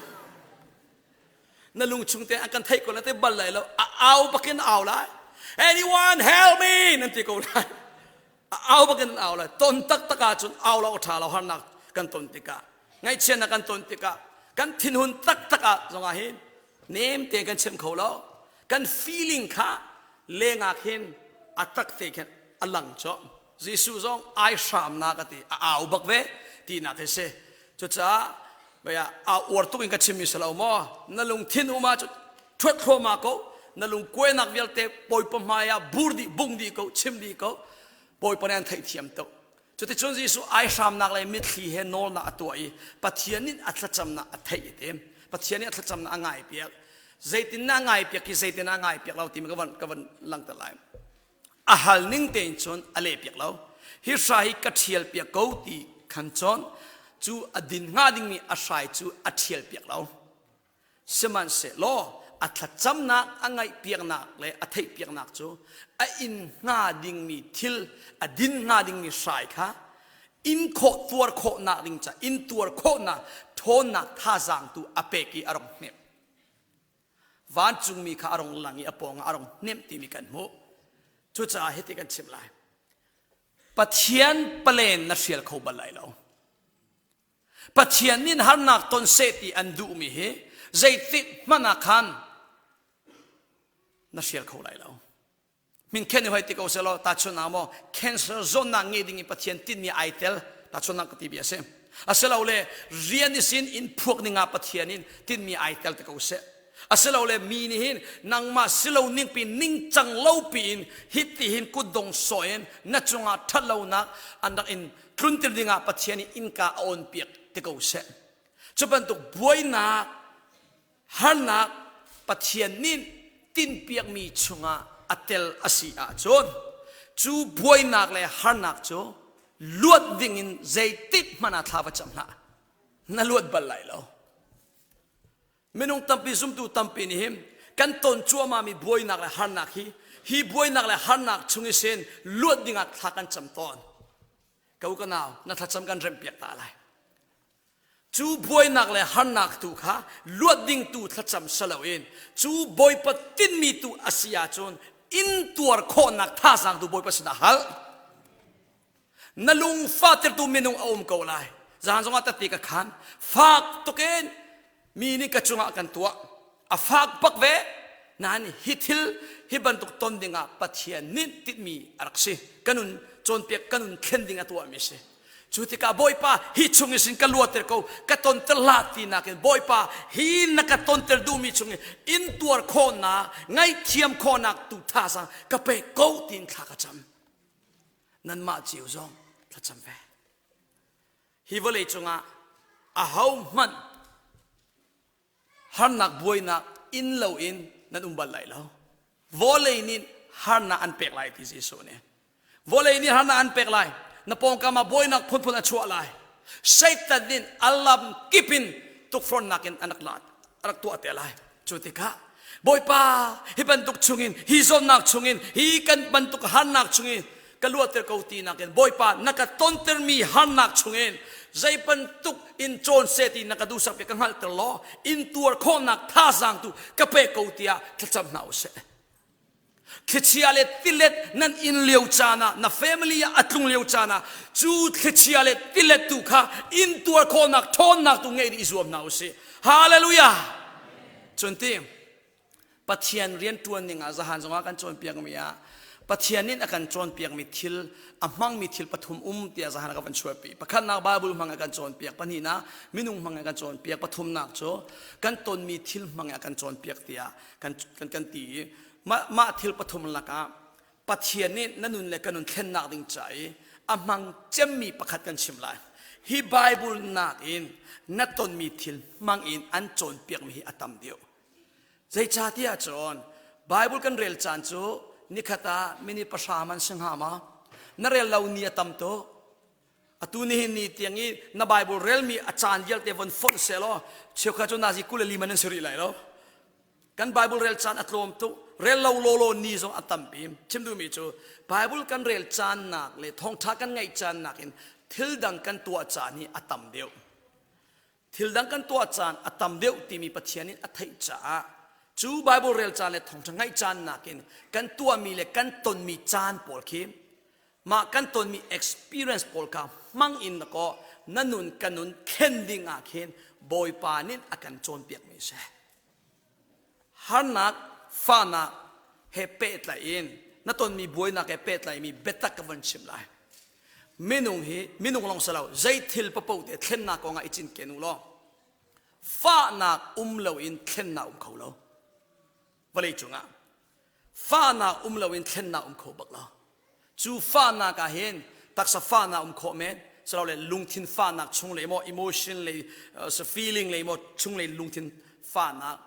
na lung chung te an kan theih ko na ti bal lai lo a au bakin au lai anyone help me nan ti ko lai a au bakin au lai ton taktak ah cun au lo ṭha lo harnak kan ton tikah ngaihchiatnak kan ton tikah kan thinhun taktak ah zongah hin nem te kan chim kho lo kan feeling kha lengah khin a tak te khin a lang cho Jesuh zong ai hramnak a ti a au bak ve tinak hi si cucaah baya a uar tuk in ka chimmi si lo maw na lungthin um ah thuat thluahmah ko na lung kuainak vialte bawipa hmai ah bur dih bung dih ko chim dih ko bawipa nih an theihthiam tuk Cuticun Jesuh aihramnak le mitthli he nawlnak a tuah i Pathian nih a thlacamnak a theih i tim. Pathian nih a thlacamnak a ngaipiak. Zeitin a ngaipiak hi zeitin a ngaipiak lo timi ka van ka van langhter lai. A hal ning tein cun a lehpiak lo. Hi hrai hi ka ṭhial piak ko ti khan cun cu a din hnga dingmi a hrai cu a ṭhial piak lo. Sihmanhsehlaw a thlacamnak a ngaihpiaknak le a theihpiaknak cu a in hnga dingmi thil a din hnga dingmi hrai kha in khawh tuar khawhnak ding ca in tuar khawhnak ṭhawnnak thazaang tu a pek i a rong hnemh. Vancungmi kha a rong lang i a pawngah a rong hnemh timi kan hmuh. Cucaah hiti kan chim lai. Pathian palen na hrial kho bal lai lo. Pathian nih harnak ton seh ti an duhmi hi zeitik hmanh ah khan na hrial kho lai lo. Min khen hoi ti ko selaw tahchun ah maw cancer zawtnak ngei ding in Pathian tinmi ai tel tahchunnak ka ti bia si. Asilole rian isin in phuak ning ah Pathian in tinmi ai tel te ko seh. Asilole mi nih hin nangmah silo ning pi ningcang lo pi in hiti hin kutdong sawh in na cungah ṭhatlonak an rak in tluntir dingah Pathian nih innka a on piak ti ko seh. Cu bantuk buainak, harnak Pathian nih tinpiakmi chungah a tel a si ahcun cu buainak le harnak cu luat dingin zeitik hmanh ah thla va cam hlah. Na luat bal lai lo. Minung tampi zumtu tampi nih hin kan ton cuahmahmi buainak le harnak hi Hi buainak le harnak chung i sin luat dingah thla kan cam tawn. Ka u ka nau, na thlacam kan remhpiak ta lai. Cu buainak le harnak tu kha luat ding tu thlacam saloin cu Bawipa tinhmi tu a si ahcun intuar khawhnak thazaang tu Bawipa sinah hal. Na lung fahtertu minung a um ko lai. Zan zongah tette ka khan. Fak tukin mi nih ka cungah kan tuah. A fak bak ve. Nain hi thil hi bantuk ton dingah Pathian nih tinhmi a rak si. Ka nun cawnpiak, ka nun thlen ding a tuahmi a si. Cu tikah Bawipa hi chung in sin ka luater ko, ka tonter hlah tinak in Bawipa hi na ka tonter duhmi chung in intuar khawhnak, ngaihthiam khawhnak tu thazaang ka pe ko tiin thla ka cam. Nanmah cio zong thlacam ve. Hi vawlei cungah ahohmanh harnak buainak in loin nan um bal lai lo. Vawlei nih harnak an pek lai ti Jesuh nih. Vawlei nih harnak an pek lai. Na pawngkam ah buainak phunphun a chuah lai. Satan nih a lam kip in tukforhnak in an rak lat, a rak tuah te lai. Cu tikah Bawipa hi bantuk chungin hi zawtnak chungin hi kan bantuk harnak chungin ka luatter ko ti nakin Bawipa na ka tontermi harnak chungin zei bantuk in cawn seh ti na ka duhsak ka hngalhter law in tuar khawhnak thazaang tu ka pe ko tiah thlacam hna usih. Thlichia le tilet nan in lio caan ah na family ah a tlung lio caan ah cu thlichia le tilet tu kha in tuar khawhnak ṭhawnnak tu ngeih i zuam hna usih. Hallelujah! Cun ti Pathian rian ṭuan ning ah zahan zongah kan cawnpiakmi ah Pathian nih a kan cawnpiakmi thil a hmangmi thil pathum um tiah zahan a ka van chuahpi. Pakhatnak Bible hmang a kan cawnpiak, pahnihnak minung hmang a kan cawnpiak, pathumnak cu kan tonmi thil hmang a kan cawnpiak tiah kan kan kan ti i mah mah thil pathum lakah Pathian nih na nun le ka nun thlennak ding ca i a hmang cemmi pakhat kan chim lai. Hi Bible nakin na tonmi thil hmang in an cawnpiakmi hi a tam deuh. Zeicahtiah cun Bible kan rel caan cu nikhat ah minute pahra man si hnga ma? Na rel lo ni a tam tuk. Atu nihin ni tiang i na Bible relmi a caan vialte von fonh selaw cheukhat cu nazi 24 man an si rih lai lo. Kan Bible rel caan a tlawm tuk. Rel lo lawlaw ni zong a tampi. Chim duhmi cu Bible kan rel caan nak le thawngṭha kan ngaih caan nakin thil dang kan tuah caan hi a tam deuh. Thil dang kan tuah caan a tam deuh timi Pathian nih a theih caah cu Bible rel caan le thawngṭha ngaih caan nakin kan tuahmi le kan tonmi caan pawl khi mah kan tonmi experience pawl kha hmang in na kaw na nun ka nun thlen ding ah khin Bawipa nih a kan cawnpiakmi a si. Harnak, fahnak he pehtlaih in na tonmi buainak he pehtlaihmi biatak ka van chim lai. Minung hi minung lawng si lo zei thil papoh te thlennak kong ah i cinken u law fahnak um loin thlennak um kho lo. Vawlei cungah fahnak um loin thlennak um kho bak lo. Cu fahnak ah hin taksa fahnak um khawh men silole lungthin fahnak chung lei maw emotion lei uh, feeling lei maw chung lei lungthin fahnak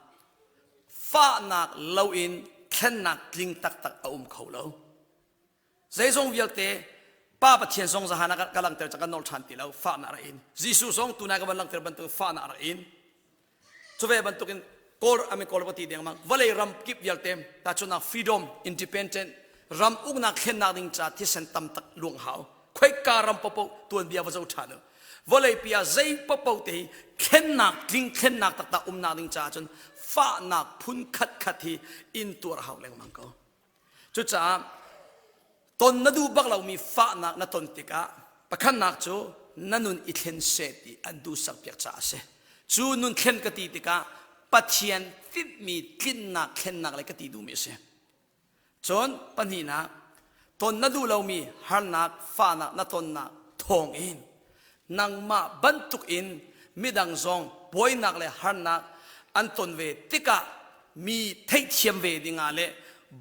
fahnak loin thlennak tling taktak a um kho lo. Zeizong vialte Pa Pathian zong zahan ah ka langhter cang kan nawl ṭhan ti lo fahnak rak in Jesuh zong tunai ka van langhter bantuk fahnak rak in cu ve bantukin Kawl ami Kawl ka ti dengmang vawlei ram kip vialte tahchunhnak freedom independent ram uknak thlennak ding ca thisen tam tak luang hau khoika ram popo tuanbia va zo ṭhan u vawlei pi ah zei popo te hi thlennak tling thlennak taktak umnak ding caah cun fahnak phun khat khat hi in tuar hau lengmang ko Cucaah ton na duh bak lomi fahnak na ton tikah pakhatnak cu na nun i thlen seh ti an duhsakpiak caah a si. Cu nun thlen ka ti tikah Pathian tinhmi tlinnak thlennak le ka ti duhmi a si. Cun pahnihnak ton na duh lomi harnak fahnak na tonnak thawngin nangmah bantuk in midang zong buainak le harnak an ton ve tikah mi theihthiam ve dingah le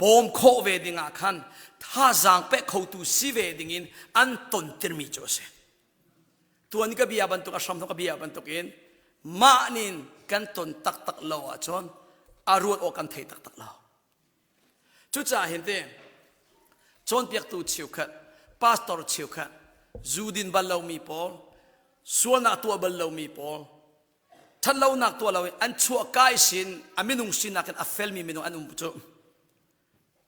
bawm khawh ve dingah khan thazaang pek khotu si ve dingin an tontirmi cu a si. Tuan ka bia bantuk a hram ka bia bantukin mah nin kan ton taktak lo ahcun a ruat awk kan thei taktak lo. Cucaah hin te cawnpiaktu cheukhat, pastor cheukhat, zu din bal lomi pawl, sualnak tuah bal lomi pawl, ṭhatlonak tuah loin an chuah kai sin a minung sinak in a felmi minung an um cu.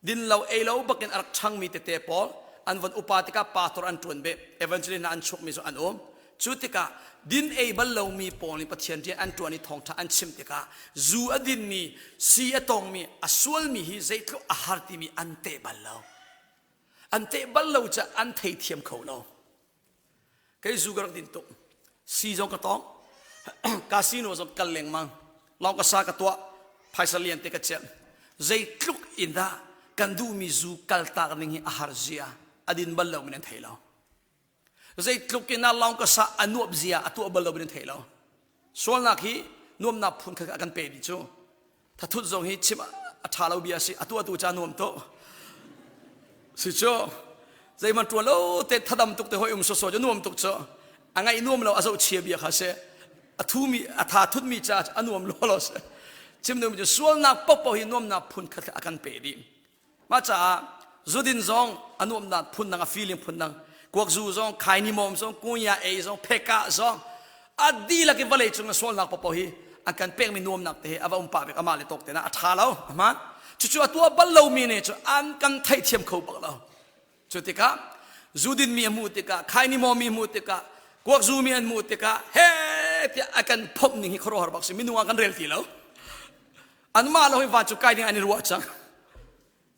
Din lo ei lo bakin a rak ṭhangmi tete pawl an von upa tikah pastor an ṭuan beh evangelist hna an chukmi cu an um. Cu tikah din ei bal lomi pawl nih Pathian rian an ṭuan i thawngṭha an chim tikah zu a dinmi, si a tongmi, a sualmi hi zeitluk a har timi an teh bal lo. An teh bal lo caah an theithiam kho lo. Kei zu ka rak din tuk. Si zong ka tong. Casino zong kal lengmang. Lawng ka sa ka tuah. Phaisa lian te ka celh. Zeitluk in dah kan duhmi zu kaltak ning hi a har zia a din bal lo min an thei lo. Zeitluk in dah lawng ka sa a nuap zia a tuah bal lo min an thei lo. Sualnak hi nuamnak phun kha a kan pe dih cu. Thathut zong hi chim a ṭha lo bia a si. A tuahtu ca nuam tuk. Si cu zeihmanh ṭuan lo te thadam tuk te hoi um sawsawh cu nuam tuk cu. A ngaih nuam lo a zoh chia bia kha si. A thumi a tha thutmi ca a nuam lo lo si. Chim duhmi cu sualnak paohpaoh hi nuamnak phun khat a kan pe dih. Mah caah zudin zong a nuamnak phun dang, a feeling phun dang, kuakzu zong, khaini mawm zong, kunya ei zong, pheka zong, a dihlak in vawlei cung a sualnak paohpaoh hi an kan pekmi nuamnak te hi a va um pah bik amah le tawk te na a ṭha lo ahmaan cucu a tuah bal lomi nih cu an kan theihthiam kho bak lo cu tikah zudin mi a hmuh tikah khaini mawmi hmuh tikah kuakzu mi an hmuh tikah he tiah a kan phomh ning hi khuaruahhar bak si minung ah kan rel ti lo Anmah lo hi van cu kai ding an i ruah cang.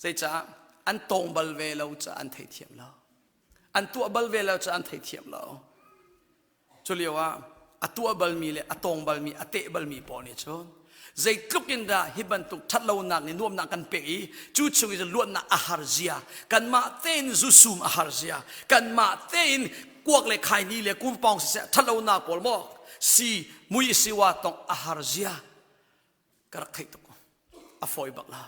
Zeicah an tawng bal ve lo caah an theithiam lo. An tuah bal ve lo caah an theithiam lo. Cu lio ah a tuah balmi le a tawng balmi, a teh balmi pawl nih cun zeitluk in dah hi bantuk ṭhatlonak nih nuamnak kan pek i cu chung i luatnak a har zia kanmah tein zusum a har zia kanmah tein kuak le khaini le kumpawng siseh ṭhatlonak pawl maw si mui siwa tong a har zia ka rak theih tuk a fawi bak la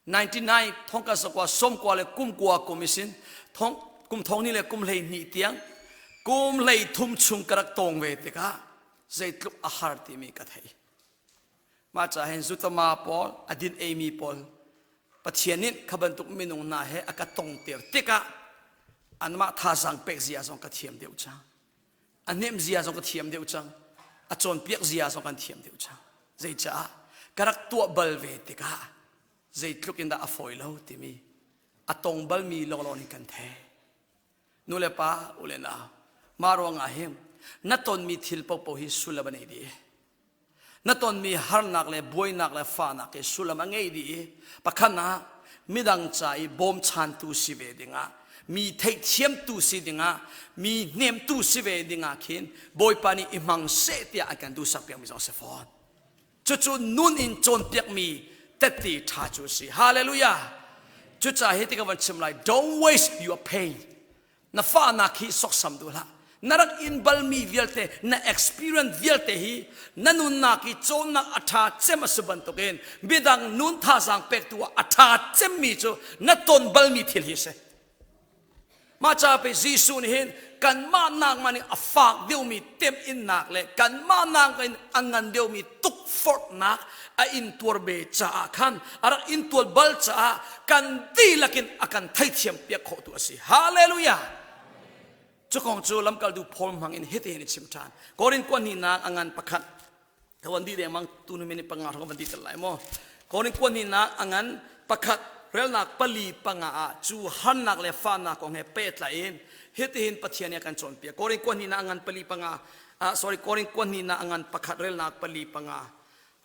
99 thong ka sakwa som kwa le kum kwa kum isin thong kum thong ni le kum hlei ni tiang kum hlei thum chung ka rak tong ve tikah zeitluk a har timi ka thei mah ca hin zutama pawl a din eimi pawl Pathian nih kha bantuk minung hna he a ka tong ter tikah anmah thazaang pek zia zong ka thiam deuh cang a hnemh zia zong ka thiam deuh cang a cawnpiak zia zong kan thiam deuh cang zeicaah ka rak tuah bal ve tikah zeitluk in dah a fawi lo timi a tong balmi lawnglawng nih kan thei nu le pa u le nau mah ruangah hin na tonmi thil paohpaoh hi sullam a nei dih Na tonmi harnak le buainak le fahnak hi sullam a ngei dih i pakhat ah midang ca i bawmchantu si ve dingah mi theihthiamtu si dingah mi hnemtu si ve dingah khin Bawipa nih i hmang seh tiah an kan duhsak piakmi zong a si fawn. Cucu nun in cawnpiakmi tette ṭha cu a si. Hallelujah! Cucaah hi ti ka van chim lai, don't waste your pain. Na fahnak hi soksam duh hlah. Na rak in balmi vialte, na experience vialte hi na nunnak i cawnnak a ṭha cem a si bantukin midang nun thazaang pektu ah a ṭha cemmi cu na ton balmi thil hi a si. Mah ca pe Jesuh nih hin kanmah nakman nih a fak deuhmi temhinnak le kanmah nakin a ngan deuhmi tukforhnak a intuar ve caah khan a rak intuar bal caah kan dihlak in a kan theithiam piak khawhtu a si. Hallelujah! Cu kong cu lamkaltu Paul hmang in hitihin a chim ṭhan. Korin kua hnihnak a ngan pakhat. Ka van dih dengmang tu nu minute panga hrawng van dih tel lai maw? Korin kua hnihnak a ngan pakhat relnak pali panga ah cu harnak le fahnak kong he pehtlai in hitihin Pathian nih a kan cawnpiak. Korin kua hnihnak a ngan pali panga ah sorry Korin kua hnihnak a ngan pakhat relnak pali panga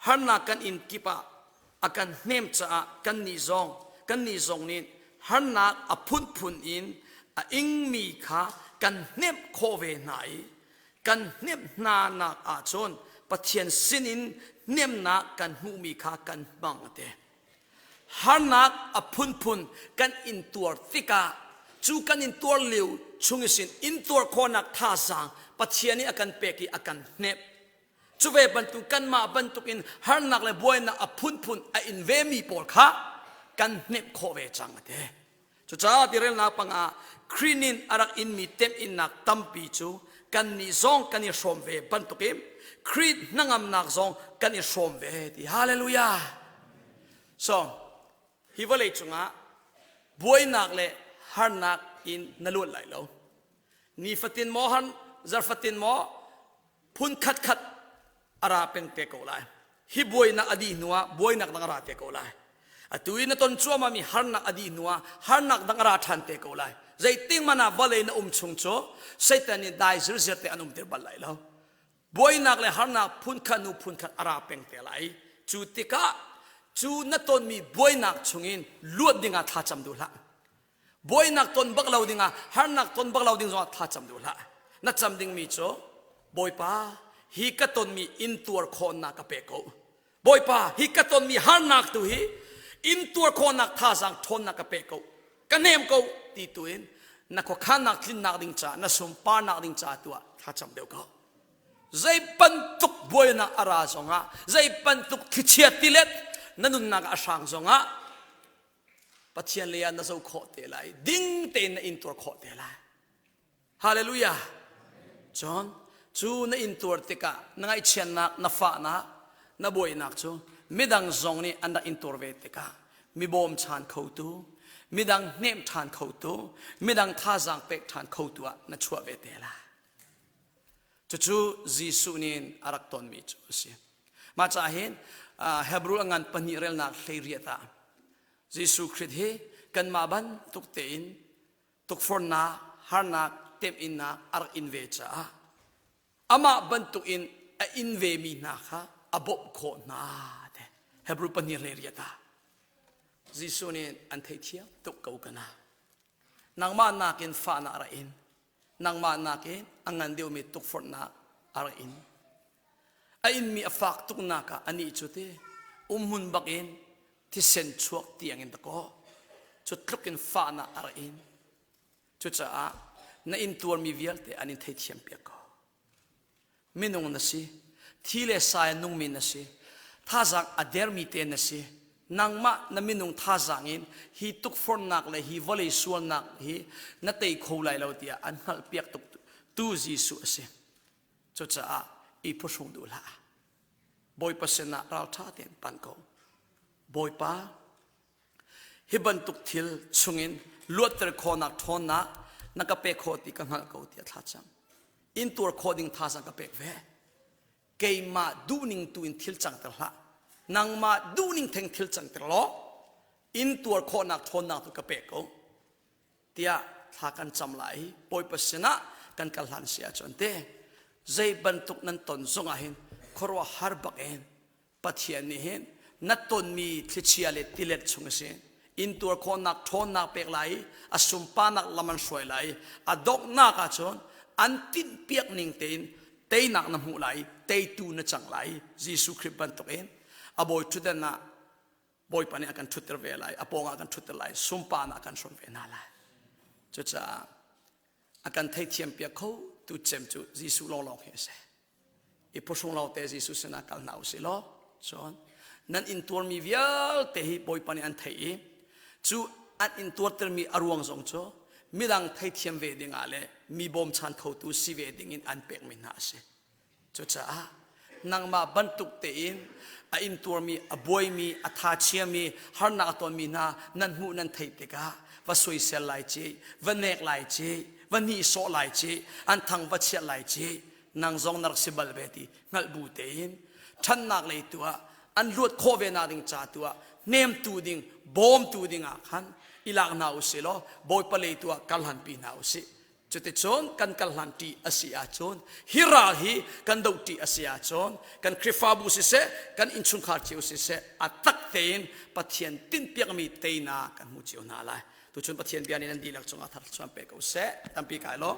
harnak kan in kip ah a kan hnem caah kannih zong kannih zong nih harnak a phunphun in a ingmi kha kan hnemh khawh ve hna i kan hnemh hna nak ahcun Pathian sinin hnemnak kan hmuhmi kha kan hmang a ti. Harnak a phunphun kan intuar tikah cu kan intuar lio chung isin intuar khawhnak thazaang Pathian nih a kan pek i a kan hnemh. Cu ve bantuk kanmah bantukin harnak le buainak a phunphun a in vemi pawl kha kan hnemh khawh ve cang a ti. Cucaah tirelnak pangah Khrih nin a rak inmi temhinnak tampi cu kannih zong kan i hrawm ve bantukin Khrih hnangamnak zong kan i hrawm ve ti. Hallelujah! So, hi vawlei cungah buainak le harnak in na luat lai lo. Nifatin maw han zarfatin maw phun khatkhat a ra peng te ko lai. Hi buainak a dih hnuah buainak dang a ra te ko lai. Atu i na ton cuahmahmi harnak a dih hnuah harnak dang a ra ṭhan te ko lai. Zeitik hmanh ah vawlei na um chung cu Satan nih dai zirziar te an umter bal lai lo. Buainak le harnak phunkhat hnu phunkhat a ra peng te lai. Cu tikah cu na tonmi buainak chungin luat dingah thlacam duh hlah. Buainak ton bak lo dingah harnak ton bak lo ding zongah thlacam duh hlah. Na cam dingmi cu Bawipa hi ka tonmi intuar khawhnak ka pe ko. Bawipa hi ka tonmi harnak tu hi intuar khawhnak thazaang ṭhawnnak ka pe ko. Ka hnem ko ti tu in na khuakhannak tlinnak ding caah na sunparnak ding caah tu ah thlacam deuh ko. Zei bantuk buainak a ra zongah zei bantuk thlichia tilet na nunnak ah a hrang zongah Pathian lei ah na zo khawh te lai ding tein na intuar khawh te lai hallelujah cun cu na intuar tikah na ngaihchiatnak na fahnak na buainak cu midang zong nih an rak intuar ve tikah mi bawm chan khotu midang hnem ṭhan khotu midang thazaang pek ṭhan khotu ah na chuah ve te lai cucu Jesuh nih a rak tonmi cu a si Mah caah hin Hebrew a ngan pahnih relnak 18 ah Jesuh Khrih hi kanmah bantuk tein tukforhnak, harnak, temhinnak a rak in ve caah amah bantuk in a in vemi hna kha a bawmh khawh hna te Hebrew pahnih 18 ah Jesuh nih an theithiam tuk ko kana nangmah nakin fahnak a rak in nangmah nakin a ngan deuhmi tukforhnak a rak in A inmi a fak tuknak ah anih cu ti umhmun bakin thisen chuak tiang in dakaw cu tluk in fahnak a rak in. Cucaah na intuarmi vialte an in theithiam piak ko. Minung na si, thi le sai a nungmi na si, thazaang a dermi te na si, nangmah na minung thazaang in hi tukforhnak le hi vawlei sualnak hi na tei kho lai lo tiah an hngalhpiak tuk tu Jesuh a si. Cucaah i phuhrung duh hlah. Bawipa sinah ralṭha tein pan ko. Bawipa, hi bantuk thil chungin luatter khawhnak ṭhawnnak na ka pek khawh ti ka hngalh ko tiah thla cam. In tuar khawh ding thazaang ka pek ve. Keimah duhning tu in thil cangter hlah. Nangmah duhning theng thil cangter law in tuar khawhnak ṭhawnnak tu ka pek ko. Tiah thla kan cam lai i Bawipa sinah kan kal hlan si ahcun te zei bantuk nan ton zongah hin khuaruahhar bak in Pathian nih hin na tonmi thlichia le tilet chung a si intuar khawhnak ṭhawnnak pek lai i a sunparnak lam an hruai lai i a donghnak ahcun an tinhpiak ning tein teinak na hmuh lai i teitu na cang lai i Jesuh Khrih bantukin a bawi ṭhutdan ah Bawipa nih a kan ṭhutter ve lai, a pawngah a kan ṭhutter lai, sunparnak a kan hrawm ve hna lai. Cucaah a kan theithiam piak kho tu cem cu Jesuh lawnglawng hi a si. I phuhrung lo te Jesuh sinah kal hna usih law, cun nan intuarmi vialte hi Bawipa nih an theih i cu an intuartermi a ruang zong cu midang theithiam ve dingah le mi bawmchan khotu si ve dingin an pekmi hna a si. Cucaah nangmah bantuk tein a intuarmi, a buaimi, a thachiami, harnak a tonmi hna nan hmuh nan theih tikah va soisel lai ci, va nek lai ci, va nihsawh lai ci, an thang va chiat lai ci, nang zong na rak si bal ve ti hngalh bu tein ṭhannak lei tu ah an luat khawh ve nak ding ca tu ah hnemtu ding, bawmtu ding ah khan i lak hna usih law Bawipa lei tu ah kal hanpi hna usih. Cuticun kan kal hlan ṭih a si ahcun hi ral hi kan doh ṭih a si ahcun kan Khrihfabu siseh kan innchungkhar cio siseh a tak tein Pathian tinhpiakmi teinak kan hmu cio hna lai. Tuchun Pathian bia nih nan dihlak cungah thar chuan pe ko seh. Tampi kai lawm.